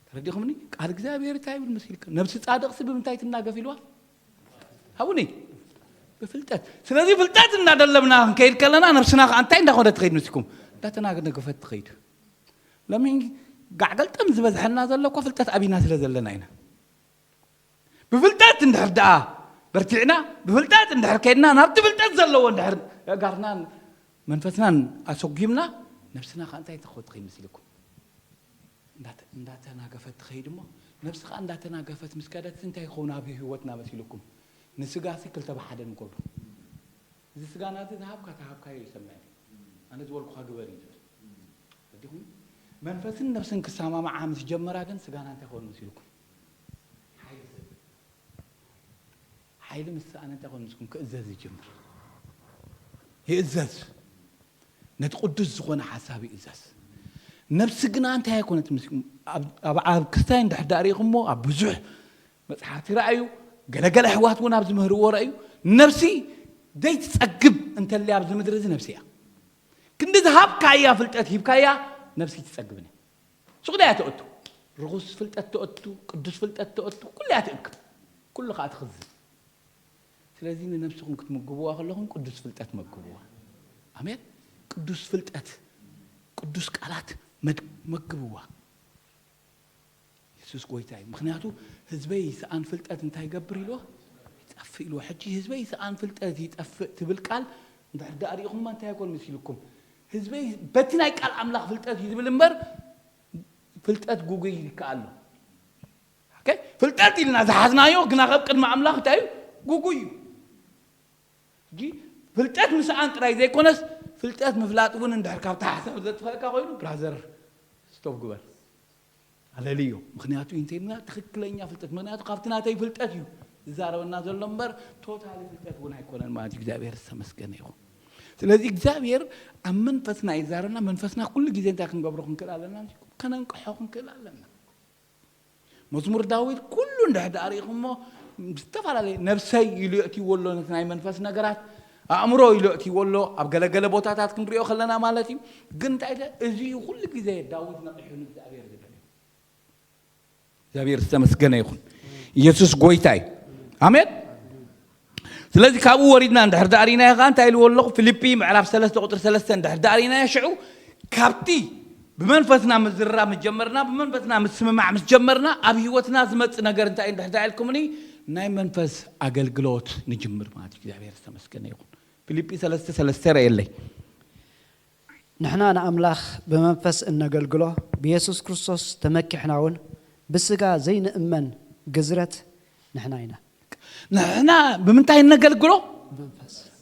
ተረዲኹምኒ? ቃል እግዚኣብሔር እንታይ ይብል መሲልካ? ነፍሲ ጻድቕሲ ብምንታይ ትናገፍ ኢልዋ? ሃቡኒ። ብፍልጠት። ስለዚ ፍልጠት እናደለብና ክንከይድ ከለና ነፍስና ከኣ እንታይ እንዳኾነት ትኸይድ ምስልኩም? እንዳተናገፈት ትኸይድ። ሎሚ ጋዕገልጠም ዝበዝሐና ዘሎ እኮ ፍልጠት ኣቢና ስለ ዘለና ኢና። ብፍልጠት እንድሕር ደኣ በርቲዕና፣ ብፍልጠት እንድሕር ከይድና፣ ናብቲ ፍልጠት ዘለዎ እንድሕር ኣእጋርናን መንፈስናን ኣሰጒምና፣ ነፍስና ከኣ እንታይ ትኸ-፣ ትኸይድ መሲልኩም? እንዳተ-፣ እንዳተናገፈት ትኸይድ እሞ፣ ነፍሲ ከኣ እንዳተናገፈት ምስ ከደት እንታይ ይኸውን ኣብ ህይወትና መሲልኩም? ንስጋሲ ክልተ ብሓደ ንገብሮ። እዚ ስጋና እዚ ዝሃብካ፣ ተሃብካዮ ይሰምዕ። ኣነ ዝበልኩኻ ግበር እዩ ዝብል። ረዲኹም? መንፈስን ነፍስን ክሰማምዓ ምስ ጀመራ ግን ስጋና እንታይ ክኸውን መሲልኩም? ሓይሊ ዝህብ። ሓይሊ ምስ ሰኣነ እንታይ ክኸውን መሲልኩም? ክእዘዝ ይጅምር። ይእዘዝ። ነቲ ቅዱስ ዝኾነ ሓሳብ ይእዘዝ። ነፍሲ ግና እንታይ ኣይኮነት መሲልኩም? ኣብ፣ ኣብ፣ ኣብ ክስታይ እንድሕር ደኣ ርኢኹሞ፣ ኣብ ብዙሕ መጽሓፍቲ ረኣዩ፣ ገለገለ ኣሕዋት እውን ኣብዚ ምህርዎ ረኣዩ። ነፍሲ ዘይትጸግብ እንተልያ ኣብዚ ምድሪ እዚ ነፍሲ እያ። ክንዲ ዝሃብካያ ፍልጠት ሂብካያ፣ ነፍሲ ትጸግብን እያ። ሱቕ ድያ ትእቱ? ርኹስ ፍልጠት ትእቱ፣ ቅዱስ ፍልጠት ትእቱ፣ ኩሉ እያ ትእክብ። ኩሉ ከኣ ትኽዝን። ስለዚ ንነፍስኹም ክትምግብዋ ከለኹም ቅዱስ ፍልጠት መግብዋ። ኣሜን። ቅዱስ ፍልጠት፣ ቅዱስ ቃላት መድ-፣ መግብዋ። የሱስ ጎይታ እዩ። ምኽንያቱ ህዝበይ ይስኣን ፍልጠት እንታይ ይገብር ኢልዎ? ይጠፍእ ኢልዎ። ሕጂ ህዝበይ ይስኣን ፍልጠት ይጠፍእ ትብል ቃል እንድሕር ደኣ ርኢኹማ እንታይ ይኮን መሲልኩም? ህዝበይ በቲ ናይ ቃል ኣምላኽ ፍልጠት እዩ ዝብል እምበር ፍልጠት ጉጉይ ይከኣል ኣሎ። ኦኬ? ፍልጠት ኢልና ዝሓዝናዮ ግና ካብ ቅድሚ ኣምላኽ እንታይ እዩ? ጉጉይ እዩ። ሕጂ ፍልጠት ምስኣን ጥራይ ዘይኮነስ ፍልጠት ምፍላጥ እውን እንድሕር ካብቲ ሓሳብ ዘጥፈእካ ኮይኑ ብራዘር ስቶፕ ግበር። ኣለልዮ። ምኽንያቱ እንተይልና ትኽክለኛ ፍልጠት፣ ምኽንያቱ ካብቲ ናተይ ፍልጠት እዩ ዝዛረበና ዘሎ እምበር ቶታሊ ፍልጠት እውን ኣይኮነን ማለት እዩ። እግዚኣብሔር ዝተመስገነ ይኹን። ስለዚ እግዚኣብሔር ኣብ መንፈስና ይዛረብና። መንፈስና ኩሉ ግዜ እንታይ ክንገብሮ ክንክእል ኣለና? ከነንቅሖ ክንክእል ኣለና። መዝሙር ዳዊት ኩሉ እንድሕር ደኣ ርኢኹሞ ዝተፈላለየ ነብሰይ ኢሉ የእትይዎ ኣሎ፣ ነቲ ናይ መንፈስ ነገራት ኣእምሮ ኢሉ የእትይዎ ኣሎ። ኣብ ገለገለ ቦታታት ክንሪኦ ከለና ማለት እዩ። ግን እንታይ ኢለ፣ እዚ እዩ ኩሉ ግዜ ዳዊት ነቒሑ ንእግዚኣብሔር ዝብል። እግዚኣብሔር ዝተመስገነ ይኹን። ኢየሱስ ጎይታ እዩ። ኣሜን። ስለዚ ካብኡ ወሪድና እንድሕር ደኣ ርኢናዮ ከኣ እንታይ ኢልዎ ኣለኹ? ፊልጲ ምዕራፍ ሰለስተ ቁጥሪ ሰለስተ እንድሕር ደኣ ርኢናዮ፣ ሽዑ ካብቲ ብመንፈስና ምዝርራብ ምስ ጀመርና፣ ብመንፈስና ምስምማዕ ምስ ጀመርና፣ ኣብ ህይወትና ዝመጽእ ነገር እንታይ እዩ እንድሕር ደኣ ኢልኩምኒ፣ ናይ መንፈስ ኣገልግሎት ንጅምር ማለት እዩ። እግዚኣብሔር ዝተመስገነ ይኹን። ፊልጲ ሰለስተ ሰለስተ ረእየለይ። ንሕና ንኣምላኽ ብመንፈስ እነገልግሎ፣ ብየሱስ ክርስቶስ ተመኪሕና እውን ብስጋ ዘይንእመን ግዝረት ንሕና ኢና። ንሕና ብምንታይ እነገልግሎ?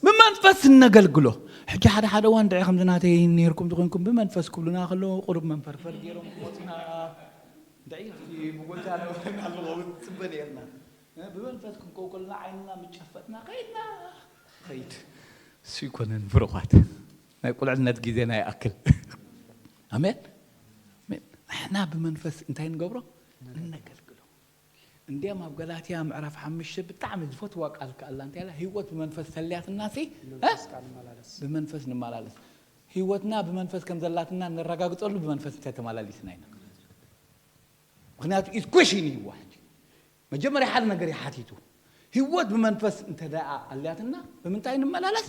ብመንፈስ እነገልግሎ። ሕጂ ሓደ ሓደ እዋን ድዒ ከምዚ ናተይ ነይርኩም ተኾይንኩም ብመንፈስ ክብሉና ከለዉ ቁሩብ መንፈርፈር ገይሮም ክወፁና ድዒ ብጎይታ ኣለዎ ክፅበ ነይርና። ብመንፈስ ክንከው ከለና ዓይንና ምጨፈጥና ከይድና ኸይድ እሱ ይኮነን ብሩኻት ናይ ቁልዕነት ግዜና ይኣክል። ኣሜን። ኣሜን። ንሕና ብመንፈስ እንታይ ንገብሮ? እነገልግሎ። እንዲያም ኣብ ገላትያ ምዕራፍ ሓሙሽተ ብጣዕሚ ዝፈትዋ ቃል ከኣላ እንታይ ኢላ? ህይወት ብመንፈስ ተልያትና ሲ ብመንፈስ ንመላለስ። ህይወትና ብመንፈስ ከም ዘላትና ነረጋግጸሉ ብመንፈስ እንተተመላሊስና ኢና። ምክንያቱ ኢዝ ኩሽን እዩ ሕጂ መጀመርያ ሓደ ነገር ይሓቲቱ። ህይወት ብመንፈስ እንተ ደኣ ኣልያትና ብምንታይ ንመላለስ?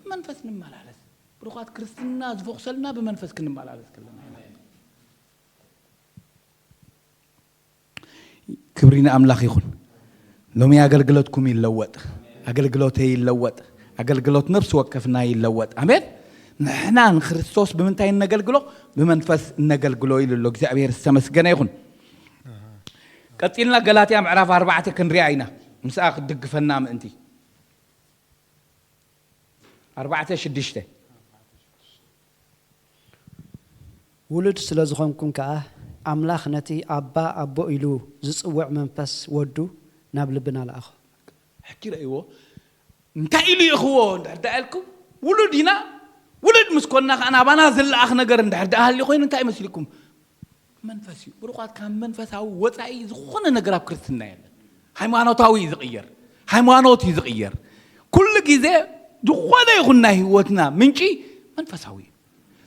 ብመንፈስ ንመላለስ። ብሩኻት ክርስትና ዝፈኹሰልና ብመንፈስ ክንመላለስ ከለና ኢና። ክብሪ ንኣምላኽ ይኹን። ሎሚ ኣገልግሎትኩም ይለወጥ፣ ኣገልግሎተይ ይለወጥ፣ ኣገልግሎት ነፍሲ ወከፍና ይለወጥ። ኣሜን። ንሕና ንክርስቶስ ብምንታይ እነገልግሎ? ብመንፈስ እነገልግሎ ኢሉ ኣሎ። እግዚኣብሔር ዝተመስገነ ይኹን። ቀጺልና ገላትያ ምዕራፍ ኣርባዕተ ክንሪኣ ኢና፣ ምስኣ ክትድግፈና ምእንቲ። ኣርባዕተ ሽዱሽተ። ውሉድ ስለ ዝኾንኩም ከኣ፣ ኣምላኽ ነቲ ኣባ ኣቦ ኢሉ ዝጽውዕ መንፈስ ወዱ ናብ ልብና ለኣኾ። ሕጂ ረእይዎ፣ እንታይ ኢሉ ይእኽዎ እንድሕር ደኣ ኢልኩም፣ ውሉድ ኢና። ውሉድ ምስ ኮንና ከኣ ናባና ዝለኣኽ ነገር እንድሕር ደኣ ሃልዩ ኮይኑ እንታይ ይመስልኩም? መንፈስ እዩ። ብሩኻት፣ ካብ መንፈሳዊ ወጻኢ ዝኾነ ነገር ኣብ ክርስትና የለን። ሃይማኖታዊ እዩ ዝቕየር። ሃይማኖት እዩ ዝቕየር። ኩሉ ግዜ ዝኾነ ይኹን ናይ ህይወትና ምንጪ መንፈሳዊ እዩ።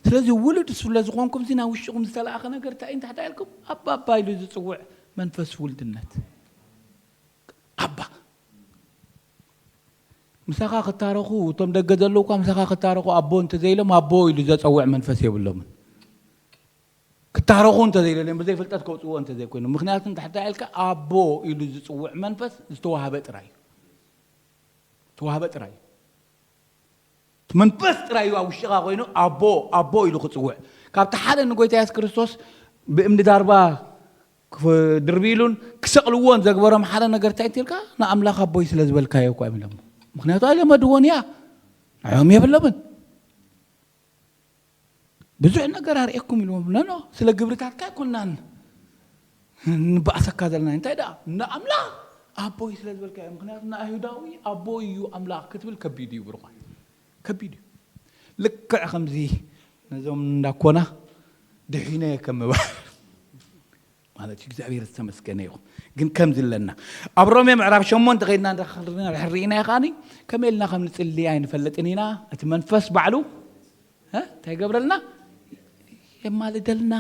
ስለዚ ውሉድ ስለ ዝኾንኩም እዚ ናብ ውሽጥኹም ዝተለኣኸ ነገር እንታይ እዩ? እንታይ ኢልኩም? ኣባ ኣባ ኢሉ ዝጽውዕ መንፈስ ውልድነት። ኣባ ምሳኻ ክታረኹ፣ እቶም ደገ ዘለዉ እኳ ምሳኻ ክታረኹ ኣቦ እንተዘይሎም ኣቦ ኢሉ ዘጸውዕ መንፈስ የብሎምን። ክታረኹ እንተዘይደልዮም ብዘይ ፍልጠት ከውጽእዎ እንተዘይኮይኑ። ምክንያቱ እንድሕር ደኣ ኢልካ ኣቦ ኢሉ ዝጽውዕ መንፈስ ዝተዋህበ ጥራይ እዩ። ዝተዋህበ ጥራይ እዩ። እቲ መንፈስ ጥራይ እዩ ኣብ ውሽጥኻ ኮይኑ ኣቦ ኣቦ ኢሉ ክጽውዕ። ካብቲ ሓደ ንጎይታ የሱስ ክርስቶስ ብእምኒ ዳርባ ክድርብይሉን ክሰቕልዎን ዘግበሮም ሓደ ነገር እንታይ እንተልካ ንኣምላኽ ኣቦይ ስለ ዝበልካዮ እኳ እዮም ኢሎም። ምክንያቱ ኣይለመድዎን እያ። ንዕኦም የብሎምን። ብዙሕ ነገር ኣርእየኩም ኢልዎም። ኖ ኖ፣ ስለ ግብርታትካ ኣይኮንናን ንበኣሰካ ዘለና። እንታይ ደኣ ንኣምላኽ ኣቦይ ስለ ዝበልካዮ። ምክንያቱ ንኣይሁዳዊ ኣቦይ እዩ ኣምላኽ ክትብል ከቢድ እዩ ብሩኻት። ከቢድ እዩ። ልክዕ ከምዚ ነዞም እንዳኮና ድሒነ ከም ምባል ማለት እዩ። እግዚኣብሔር ዝተመስገነ ይኹን። ግን ከምዚ ኣለና ኣብ ሮሜ ምዕራፍ ሸሞንተ ከይድና እንዳ- ርኢናዮ ከዓኒ ከመይ ኢልና ከም ንጽሊ ኣይንፈልጥን ኢና። እቲ መንፈስ ባዕሉ እ? እንታይ ይገብረልና? የማልደልና፣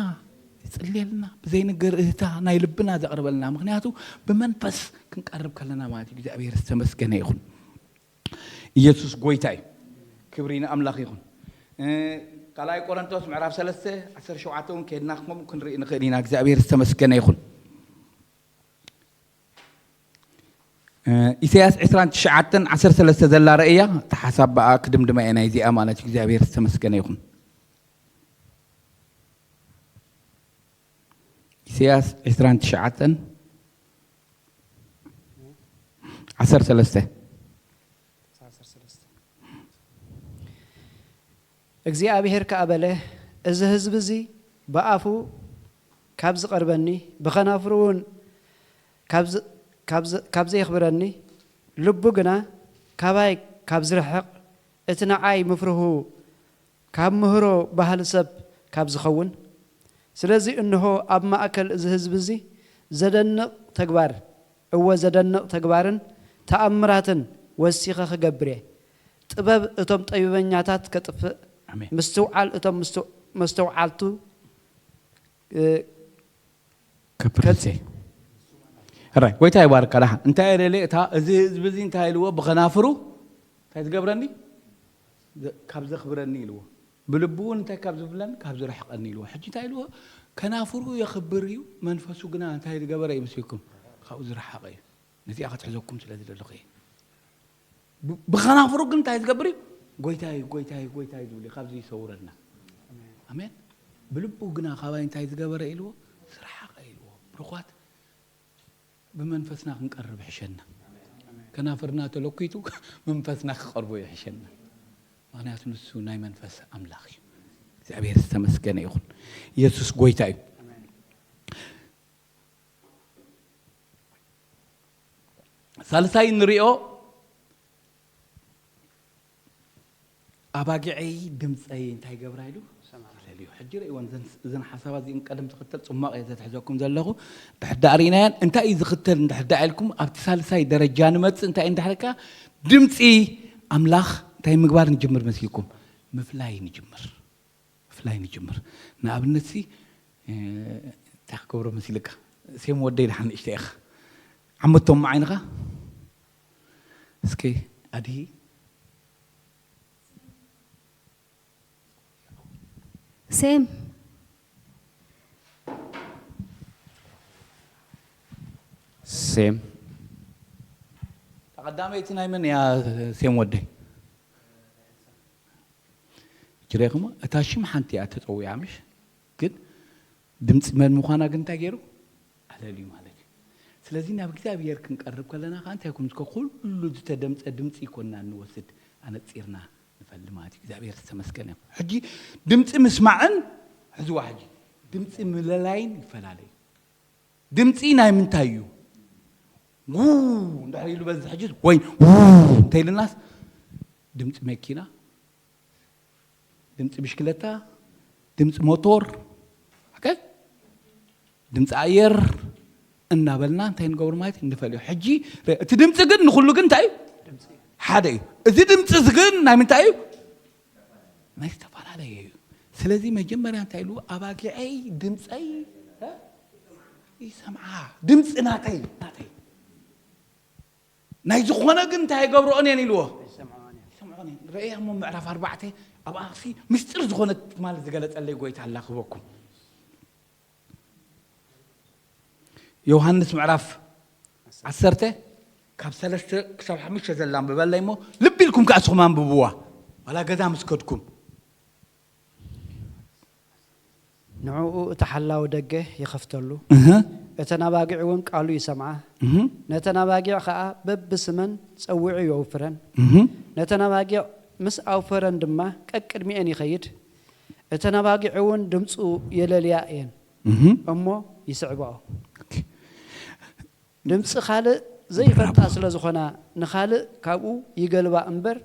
ይጽልየልና፣ ብዘይንገር እህታ ናይ ልብና ዘቕርበልና። ምክንያቱ ብመንፈስ ክንቀርብ ከለና ማለት እዩ። እግዚኣብሔር ዝተመስገነ ይኹን። ኢየሱስ ጎይታ እዩ። ክብሪ ንኣምላኽ ይኹን። እ፣ ካልኣይ ቆሮንቶስ ምዕራፍ ሰለስተ ዓሰርተ ሸውዓተ እውን ከይድና ከምኡ ክንርኢ ንኽእል ኢና። እግዚኣብሔር ዝተመስገነ ይኹን። እ፣ ኢሳያስ ዕስራን ትሽዓተን ዓሰርተ ሰለስተ ዘላ ረእያ፣ እቲ ሓሳብ ብኣ ክድምድማ እየ ናይዚኣ ማለት እዩ። እግዚኣብሔር ዝተመስገነ ይኹን። ኢሳያስ ዕስራን ትሽዓተን ዓሰርተ ሰለስተ። እግዚኣብሄር ከኣ በለ፣ እዚ ህዝቢ እዚ ብኣፉ ካብ ዝቐርበኒ፣ ብኸናፍሩ እውን ካብ ዝ-፣ ካብ ዝ-፣ ካብ ዘየኽብረኒ፣ ልቡ ግና ካባይ ካብ ዝርሕቕ፣ እቲ ንዓይ ምፍርሁ ካብ ምህሮ ባህሊ ሰብ ካብ ዝኸውን፣ ስለዚ እንሆ ኣብ ማእከል እዚ ህዝቢ እዚ ዘደንቕ ተግባር እወ፣ ዘደንቕ ተግባርን ተኣምራትን ወሲኸ ክገብር እየ። ጥበብ እቶም ጠቢበኛታት ከጥፍእ፣ ኣሜን። ምስትውዓል እቶም ምስትው-፣ መስተውዓልቱ፣ እ፣ ከብርሴ። ሕራይ፣ ጎይታ ይባርካ። ደሓን። እንታይ እየ ደልየ? እታ፣ እዚ ህዝቢ እዚ እንታይ ኢልዎ? ብኸናፍሩ እንታይ ዝገብረኒ? ዘ-፣ ካብ ዘኽብረኒ ኢልዎ። ብልቡ እውን እንታይ ካብ ዝብለኒ? ካብ ዝርሕቐኒ ኢልዎ። ሕጂ እንታይ ኢልዎ? ከናፍሩ የኽብር እዩ፣ መንፈሱ ግና እንታይ ዝገበረ እዩ መስልኩም? ካብኡ ዝረሓቐ እዩ። ነዚኣ ክትሕዘኩም ስለ ዝደለኹ እየ። ብ-፣ ብኸናፍሩ ግን እንታይ ዝገብር እዩ? ጎይታይ፣ ጎይታይ፣ ጎይታይ ዝብል እዩ። ካብዚ ይሰውረና። ኣሜን። ብልቡ ግና ካባይ እንታይ ዝገበረ ኢልዎ? ዝረሓቐ ኢልዎ። ብሩኻት፣ ብመንፈስና ክንቀርብ ይሕሸና። ከናፍርና ተለኪቱ መንፈስና ክቐርቦ ይሕሸና። ምኽንያቱ ንሱ ናይ መንፈስ ኣምላኽ እዩ። እግዚኣብሔር ዝተመስገነ ይኹን። ኢየሱስ ጎይታ እዩ። ሳልሳይ ንሪኦ፣ ኣባጊዐይ ድምፀይ እንታይ ገብራ ኢሉ? ሰምዓ። ኣለልዩ። ሕጂ ርእይወን እዘን፣ እዘን ሓሳባት እዚእን ቀደም ዝኽተል ጽማቕ እየ ዘትሕዘኩም ዘለኹ። ድሕር ደኣ ርኢናየን። እንታይ እዩ ዝኽተል እንድሕር ደኣ ኢልኩም ኣብቲ ሳልሳይ ደረጃ ንመጽእ። እንታይ እዩ እንድሕር ኢልካ? ድምፂ ኣምላኽ እንታይ ምግባር ንጅምር መስልኩም? ምፍላይ ንጅምር። ምፍላይ ንጅምር። ንኣብነት ሲ፣ እ፣ እንታይ ክገብሮ መሲልካ? ሴም ወደይ ደሓን ንእሽተይ ኢኻ። ዓመቶም ዓይንኻ? እስኪ ኣድሂ። ሴም። ሴም። እታ ቀዳመይቲ ናይ መን እያ ሴም ወደይ? ጅሬኹም እታ ሽም ሓንቲ እያ ተጸዊዓ ምሽ? ግን ድምፂ መን ምዃና ግን እንታይ ገይሩ? ኣለልዩ ማለት እዩ። ስለዚ ናብ እግዚኣብሔር ክንቀርብ ከለና ከዓ እንታይ ይኮን? እስከ ኩሉ ዝተደምፀ ድምፂ ይኮንና እንወስድ፣ ኣነፂርና ንፈሊ ማለት እዩ። እግዚኣብሔር ዝተመስገነ ይኹን። ሕጂ ድምፂ ምስማዕን፣ ሕዝዋ ሕጂ፣ ድምፂ ምልላይን ይፈላለዩ። ድምፂ ናይ ምንታይ እዩ? ው እንድሕር ኢሉ በዚ ሕጂ ወይ ው እንተኢልናስ ድምፂ መኪና፣ ድምፂ ብሽክለታ፣ ድምፂ ሞቶር፣ ኦኬ? ድምፂ ኣየር እናበልና እንታይ ንገብሩ ማለት እዩ? ንፈልዮ። ሕጂ ረ-፣ እቲ ድምፂ ግን ንኹሉ ግን እንታይ እዩ? ሓደ እዩ። እዚ ድምፂ እዚ ግን ናይ ምንታይ እዩ? ናይ ዝተፈላለየ እዩ። ስለዚ መጀመርያ እንታይ ኢሉ? ኣባጊዐይ ድምፀይ፣ እ? ይሰምዓ። ድምፂ ናተይ፣ ናተይ። ናይ ዝኾነ ግን እንታይ ይገብርኦን እየን ኢልዎ? ይሰምዖን እየን። ይሰምዖን እየን። ርእያ እሞ ምዕራፍ ኣርባዕተ ኣብኣ ሲ ምስጢር ዝኾነ ትማል ዝገለጸለይ ጎይታ ኣላ ክህበኩም። ዮሃንስ ምዕራፍ ዓሰርተ ካብ ሰለስተ ክሳብ ሓሙሽተ ዘላ ኣንብበለይ እሞ ልቢ ኢልኩም ከኣ እስኹም ኣንብብዋ። ዋላ ገዛ ምስ ከድኩም። ንዕኡ እቲ ሓላዊ ደገ ይኸፍተሉ፣ እህ። እተን ኣባጊዕ እውን ቃሉ ይሰምዓ። እህ። ነተን ኣባጊዕ ኸኣ በብስመን ጸዊዑ የውፍረን። እህ። ነተን ኣባጊዕ ምስ ኣውፈረን ድማ ቀቅድሚኤን ይኸይድ። እተን ኣባጊዕ እውን ድምፁ የለልያ እየን፣ እህ። እሞ ይስዕባኦ። ኦኬ። ድምፂ ካልእ ዘይፈልጣ ስለ ዝኾና ንኻልእ ካብኡ ይገልባ እምበር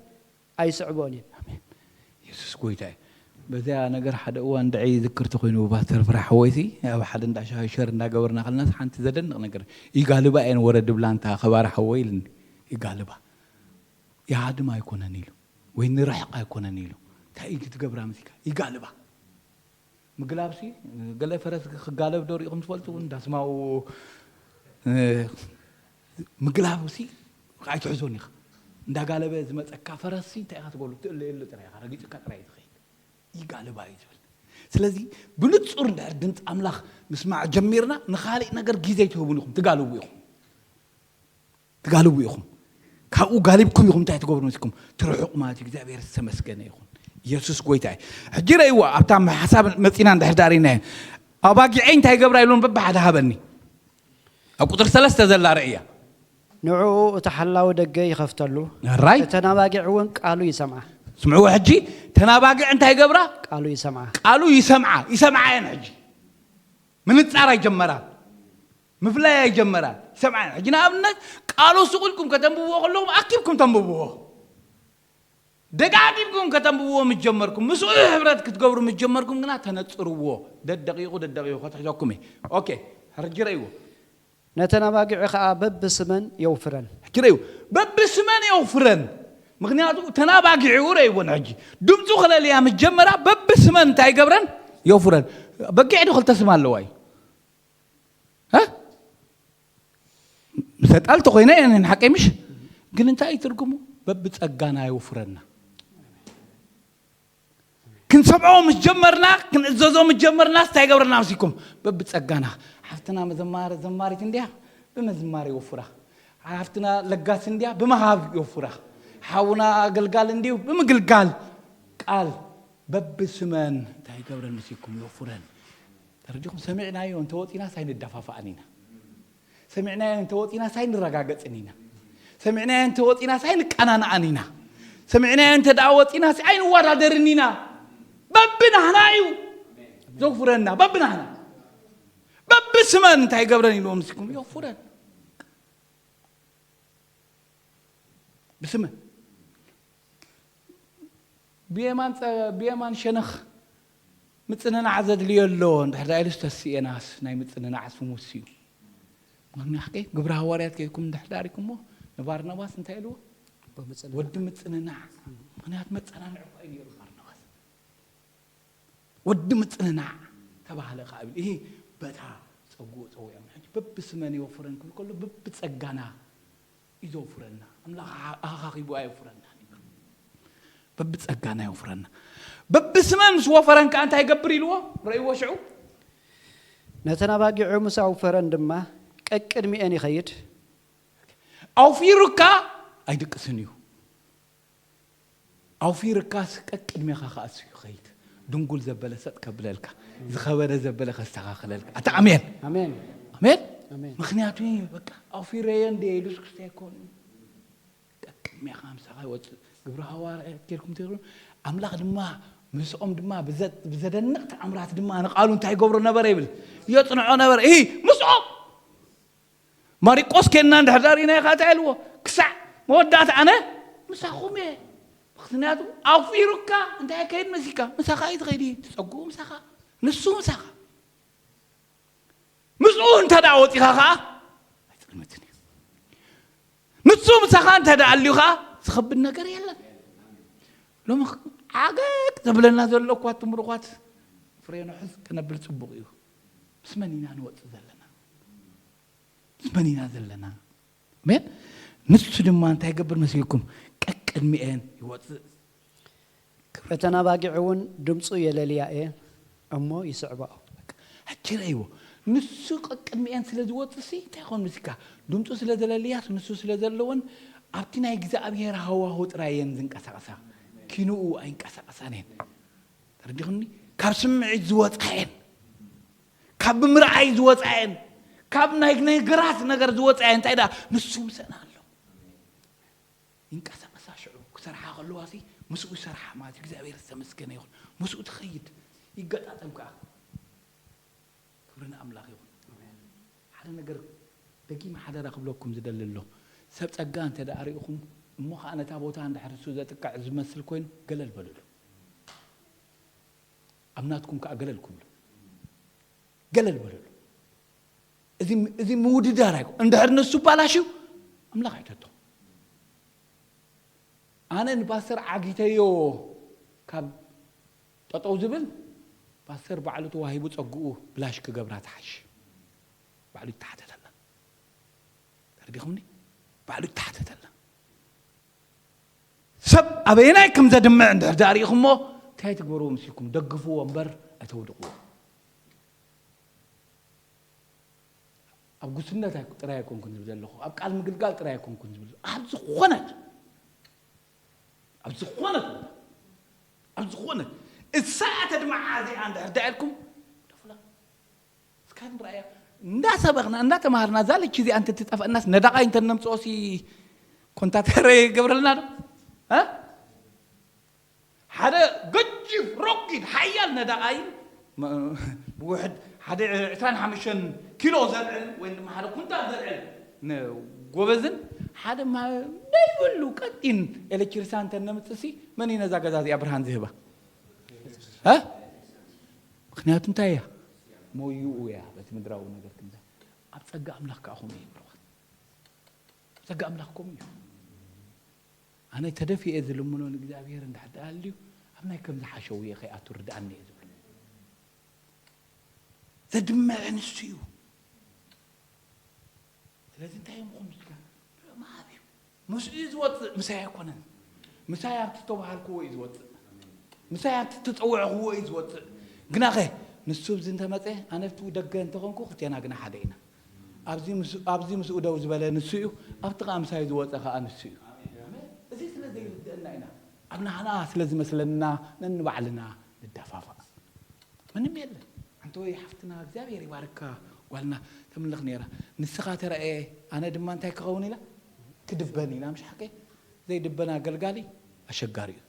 ኣይስዕቦን እየን። ኣሜን። የሱስ ጎይታ እዩ። በዚኣ ነገር ሓደ እዋን ድዒ ይዝክር ተኾይኑ ፓስተር ፍራሕ ሓወይሲ ኣብ ሓደ እንዳ ሻሂ ሸር እንዳገበርና ከለናስ ሓንቲ ዘደንቕ ነገር፣ "ይጋልባ እየን ወረ ድብላ እንታ ከባራ ሓወይ" ኢልኒ። ይጋልባ። ይሃድም ኣይኮነን ኢሉ። ወይ ንርሕቕ ኣይኮነን ኢሉ። እንታይ እዩ ክትገብራ መሲልካ? ይጋልባ። ምግላብሲ፣ ገለ ፈረስ ክጋለብ ዶ ሪኢኹም ትፈልጡ? እንዳስማው፣ እ፣ ምግላብሲ ኣይትሕዞን ኢኻ። እንዳጋለበ ዝመጸካ ፈረስሲ እንታይ ኢኻ ትገብሩ? ትእለየሉ ጥራይ ኢኻ፣ ረጊጽካ ጥራይ እዩ ዝኸይድ። ይጋልባ እዩ ዝብል። ስለዚ ብንጹር እንድሕር ድምፂ ኣምላኽ ምስማዕ ጀሚርና፣ ንኻሊእ ነገር ግዜ ኣይትህቡን ኢኹም፣ ትጋልቡ ኢኹም። ትጋልቡ ኢኹም። ካብኡ ጋሊብኩም ኢኹም እንታይ ትገብሩ መሲልኩም? ትርሕቑ ማለት እዩ። እግዚኣብሔር ዝተመስገነ ይኹን። ኢየሱስ ጎይታ እዩ። ሕጂ ረእይዎ፣ ኣብታ ሓሳብ መጺና እንድሕር ዳርኢናዮ። ኣባጊዐይ እንታይ ይገብራ ኢሉን በብሓደ ሃበኒ። ኣብ ቁጥሪ ሰለስተ ዘላ ረእያ። ንዕኡ እቲ ሓላዊ ደገ ይኸፍተሉ። ራይ። እተን ኣባጊዕ እውን ቃሉ ይሰምዓ። ስምዕዎ ሕጂ፣ እተን ኣባጊዕ እንታይ ይገብራ? ቃሉ ይሰምዓ። ቃሉ ይሰምዓ። ይሰምዓ እየን ሕጂ። ምንጻር ኣይጀመራን። ምፍላይ ኣይጀመራን። ይሰምዓ እየን። ሕጂ ንኣብነት ቃሉ ስቕ ኢልኩም ከተንብብዎ ከለኹም ኣኪብኩም ተንብብዎ። ደጋጊምኩም ከተንብብዎ ምስ ጀመርኩም፣ ምስኡ ሕብረት ክትገብሩ ምስ ጀመርኩም ግና ተነጽርዎ። ደደቂቑ ደደቂቑ ከትሕዘኩም እየ። ኦኬ፣ ሕርጂ ረእይዎ። ነተን ኣባጊዑ ኸኣ በብስመን የውፍረን። ሕጂ ረእዩ፣ በብስመን የውፍረን። ምኽንያቱ እተን ኣባጊዑ ረእይወን። ሕጂ ድምፁ ክለልያ ምስ ጀመራ በብስመን እንታይ ይገብረን? የውፍረን። በጊዕ ዶ ክልተ ስም ኣለዋ እዩ? እ? ምሰጣል ተኾይነ እየን ሓቀይ ምሽ? ግን እንታይ እዩ ትርጉሙ? በብጸጋና የውፍረና። ክንሰምዖ ምስ ጀመርና፣ ክንእዘዞ ምስ ጀመርና እንታይ ይገብረና መሲልኩም? በብጸጋና። ሓፍትና መዘማር ዘማሪት እንድያ፣ ብምዝማር የውፍራ። ሓፍትና ለጋስ እንድያ፣ ብምሃብ የውፍራ። ሓውና ኣገልጋል እንድዩ፣ ብምግልጋል። ቃል በብስመን እንታይ ይገብረን መሲልኩም? የውፍረን። ተረዲኹም? ሰሚዕናዮ እንተወፂናስ ኣይንደፋፋእን ኢና። ሰሚዕናዮ እንተወፂናስ ኣይንረጋገፅን ኢና። ሰሚዕናዮ እንተወፂናስ ኣይንቀናንኣን ኢና። ሰሚዕናዮ እንተ ደኣ ወፂናስ ኣይንወዳደርን ኢና። በብናህና እዩ ዘውፍረና። በብናህና። በብስመን እንታይ ይገብረን ኢልዎም ምስኩም? የውፍረን። ብስመን። ብየማን ጸ-፣ ብየማን ሸነኽ ምጽንናዕ ዘድልዮ ኣሎ። እንድሕር ዳኣ ኢሉስ ተስኤናስ ናይ ምጽንናዕ ስሙስ እዩ። ምኽንያቱ ግብረ ሃዋርያት ከይድኩም እንድሕር ዳኣ ሪእኩሞ ንባርናባስ እንታይ ኢልዎ? ወዲ ምጽንናዕ። ምኽንያቱ መጸናንዒ እኮ እዩ ነይሩ ባርናባስ። ወዲ ምጽንናዕ ተባህለ ከኣ ይብል። ይሄ በታ ጸጉኡ ጸዊዖም። ሕጂ በብስመን የወፍረን ክብል ከሎ በብጸጋና እዩ ዘውፍረና። ኣምላኽ ኣኻ-፣ ኣኻኺቡ ኣየውፍረናን እዩ። በብጸጋና የውፍረና። በብስመን ምስ ወፈረን ከኣ እንታይ ይገብር ኢልዎ? ረእይዎ ሽዑ። ነተን ኣባጊዑ ምስ ኣውፈረን ድማ ቀቅድሚኤን ይኸይድ። ኣውፊሩካ ኣይድቅስን እዩ። ኣውፊርካስ ቀቅድሜኻ ከኣ እሱ ይኸይድ። ድንጉል ዘበለ ሰጥ ከብለልካ፣ ዝኸበደ ዘበለ ከስተኻኽለልካ። ኣታ ኣሜን። ኣሜን። ኣሜን። ኣሜን። ምኽንያቱ በቃ ኣውፊረዮ እንደ ኢየሱስ ክርስቶስ ኣይኮን። ቀቅድሜኻ ምሳኻ ይወጽእ። ግብረ ሃዋርያት ጌርኩም ትሩ። ኣምላኽ ድማ ምስኦም ድማ ብዘ-፣ ብዘደንቕ ተኣምራት ድማ ንቃሉ እንታይ ይገብሮ ነበረ ይብል? የጽንዖ ነበረ። እሂ፣ ምስኦም። ማሪቆስ ኬንና እንድሕር ዳሪና ኢኻ እንታይ ኢልዎ? ክሳዕ መወዳእታ ኣነ ምሳኹም እየ። ምኽንያቱ ኣውፊሩካ እንታይ ከይድ መሲካ? ምሳኻ እዩ ትኸይድ፣ ትጸጉ ምሳኻ፣ ንሱ ምሳኻ። ምስኡ እንተ ደኣ ወጺኻ ኸኣ ኣይትጥልመትን እዩ። ንሱ ምሳኻ እንተ ደኣ ኣልዩ ኸኣ ዝኸብድ ነገር የለን። ሎሚ ዓገግ ዘብለና ዘሎ እኳ እቶም ርኹባት ፍሬ ንሑዝ ክነብል ጽቡቕ እዩ። ምስ መን ኢና ንወጽእ ዘለና? ምስ መን ኢና ዘለና? ኣሜን። ንሱ ድማ እንታይ ይገብር መሲልኩም? ቀቅድሚኤን ይወጽእ። እተን ኣባጊዕ እውን ድምፁ የለልያ እየን እሞ ይስዕባኦ። ሕጂ ረእይዎ። ንሱ ቀቅድሚኤን ስለ ዝወጽእ ሲ እንታይ ይኾን ምስካ? ድምፁ ስለ ዘለልያስ ንሱ ስለ ዘለወን ኣብቲ ናይ እግዚኣብሔር ሃዋሁ ጥራይ እየን ዝንቀሳቐሳ። ኪንኡ ኣይንቀሳቐሳን እየን። ተረዲኹኒ? ካብ ስምዒት ዝወጻ እየን። ካብ ምርኣይ ዝወጻ እየን። ካብ ናይ ነገራት ነገር ዝወጻ እየን። እንታይ ደኣ ንሱ ምሰና ኣሎ። ይንቀሳቐሳ ሽዑ ክሰርሓ ከለዋ ሲ ምስኡ ይሰርሓ ማለት እዩ። እግዚኣብሔር ዝተመስገነ ይኹን። ምስኡ ትኸይድ። ይገጣጠም ከኣ። ክብሪ ንኣምላኽ ይኹን። ሓደ ነገር ደጊም ሓደራ ክብለኩም ዝደሊ ኣሎ። ሰብ ጸጋ እንተ ደኣ ርኢኹም እሞ ኸኣ ነታ ቦታ እንድሕር እሱ ዘጥቅዕ ዝመስል ኮይኑ ገለል በልሉ። ኣብ ናትኩም ከኣ ገለል ክብሉ። ገለል በልሉ። እዚ፣ እዚ ምውድዳር ኣይኮ-፣ እንድሕር ንሱ ባላሽው ኣምላኽ ኣይተቶ። ኣነ ንፓስተር ዓጊተዮ ካብ ጠጠው ዝብል ፓስተር ባዕሉ ተዋሂቡ ጸግኡ ብላሽ ክገብራ ትሓሽ። ባዕሉ ይተሓተተላ። ተረዲኹምኒ? ባዕሉ ይተሓተተላ። ሰብ ኣበየናይ ከም ዘድምዕ እንድሕር ደኣ ርኢኹሞ፣ እንታይ ትግበርዎ ምስልኩም? ደግፍዎ እምበር ኣይተውድቕዎ። ኣብ ጉስነት ኣይ-፣ ጥራይ ኣይኮንኩን ዝብል ዘለኹ፣ ኣብ ቃል ምግልጋል ጥራይ ኣይኮንኩን ዝብል፣ ኣብ ዝኾነት፣ ኣብ ዝኾነት ቦታ፣ ኣብ ዝኾነት እሳ እተድምዓ እዚኣ እንድሕር ደኣ ኢልኩም፣ ደፉላ። እስካ ንርኣያ። እንዳሰበኽና፣ እንዳተማሃርና፣ እዛ ልቺ እዚኣ እንተትጠፍአናስ፣ ነዳቓይ እንተነምጽኦሲ ኮንታተረ ይገብረልና ዶ? እ? ሓደ ገጂፍ ሮኪድ ሓያል ነዳቓይ፣ መ-፣ ብውሕድ ሓደ ዕስራን ሓሙሽተን ኪሎ ዘልዕል ወይ ድማ ሓደ ኩንታል ዘልዕል ን-፣ ጎበዝን ሓደ ማ-፣ ዘይብሉ ቀጢን ኤሌክትሪሻን እንተነምጽእሲ፣ መን እዩ ነዛ ገዛ እዚኣ ብርሃን ዝህባ? እ? ምኽንያቱ እንታይ እያ? ሞይኡ እያ፣ በቲ ምድራዊ ነገር ክንዛ። ኣብ ጸጋ ኣምላኽ ከኣ ከምኡ እዩ ብሩኻት። ጸጋ ኣምላኽ ከምኡ እዩ። ኣነ ተደፊኤ ዝልምኖ ንእግዚኣብሔር እንድሕር ደኣ ኣልዩ ኣብ ናይ ከምዚ ሓሸውየ ከይኣቱ ርድኣኒ እየ ዝብሎ። ዘድምዐ ንሱ እዩ። ስለዚ እንታይ እዮም ኹም ዝብላ? ምሃብ እዩ። ምስኡ እዩ ዝወፅእ፣ ምሳይ ኣይኮነን። ምሳይ ኣብቲ ዝተባሃልክዎ እዩ ዝወፅእ። ምሳይ ኣብቲ ዝተፀውዕኽዎ እዩ ዝወፅእ። ግናኸ ንሱ ኣብዚ እንተመፀ፣ ኣነ ኣብቲ ደገ እንተኾንኩ፣ ክልቴና ግና ሓደ ኢና። ኣብዚ ምስ-፣ ኣብዚ ምስኡ ደው ዝበለ ንሱ እዩ፣ ኣብቲ ኸዓ ምሳይ ዝወፀ ኸዓ ንሱ እዩ። እዚ ስለ ዘይርድአና ኢና ኣብ ናህና ስለ ዝመስለና ነንባዕልና ንደፋፋእ። ምንም የለን። ኣንተ ወይ ሓፍትና እግዚኣብሔር ይባርካ ጓልና ተምልኽ ነይራ። ንስኻ ተረኣየ ኣነ ድማ እንታይ ክኸውን ኢላ ክድበን ኢላ ምሽ ሓቀ ዘይድበን ኣገልጋሊ ኣሸጋሪ እዩ።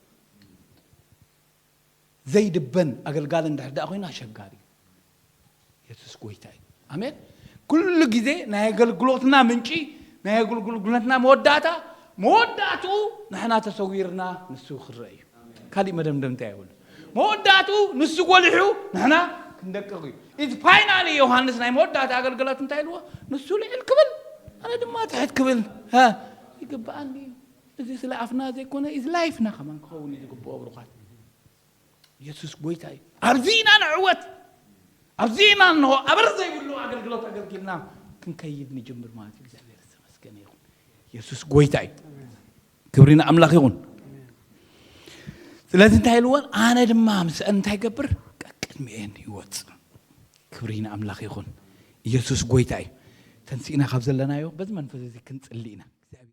ዘይድበን ኣገልጋሊ እንድሕር ደኣ ኮይኑ ኣሸጋሪ እዩ። የሱስ ጎይታ እዩ። ኣሜን። ኩሉ ግዜ ናይ ኣገልግሎትና ምንጪ ናይ ኣገልግሎትና መወዳእታ መወዳእትኡ ንሕና ተሰዊርና ንሱ ክረአ እዩ። ካሊእ መደምደምታ የብሉ። መወዳእትኡ ንሱ ጎሊሑ ንሕና ክንደቅቕ እዩ። እዚ ፋይናሊ ዮሃንስ ናይ መወዳእታ ኣገልግሎት እንታይ ኢልዎ? ንሱ ልዕል ክብል ኣነ ድማ ትሕት ክብል ሀ ይግብኣኒ እዩ። እዚ ስለ ኣፍና ዘይኮነ እዚ ላይፍና ከማን ክኸውን እዩ ዝግብኦ ብሩኻት። የሱስ ጎይታ እዩ። ኣብዚ ኢና ንዕወት። ኣብዚ ኢና እንሆ ኣበር ዘይብሉ ኣገልግሎት ኣገልጊልና ክንከይድ ንጅምር ማለት እዩ። እግዚኣብሔር ዝተመስገነ ይኹን። የሱስ ጎይታ እዩ። ክብሪ ንኣምላኽ ይኹን። ስለዚ እንታይ ኢልዎን ኣነ ድማ ምስአን እንታይ ይገብር ቀቅድሚኤን ይወፅእ። ክብሪ ንኣምላኽ ይኹን። ኢየሱስ ጎይታ እዩ። ተንሲእና ካብ ዘለናዮ በዚ መንፈስ እዚ ክንጽሊ ኢና።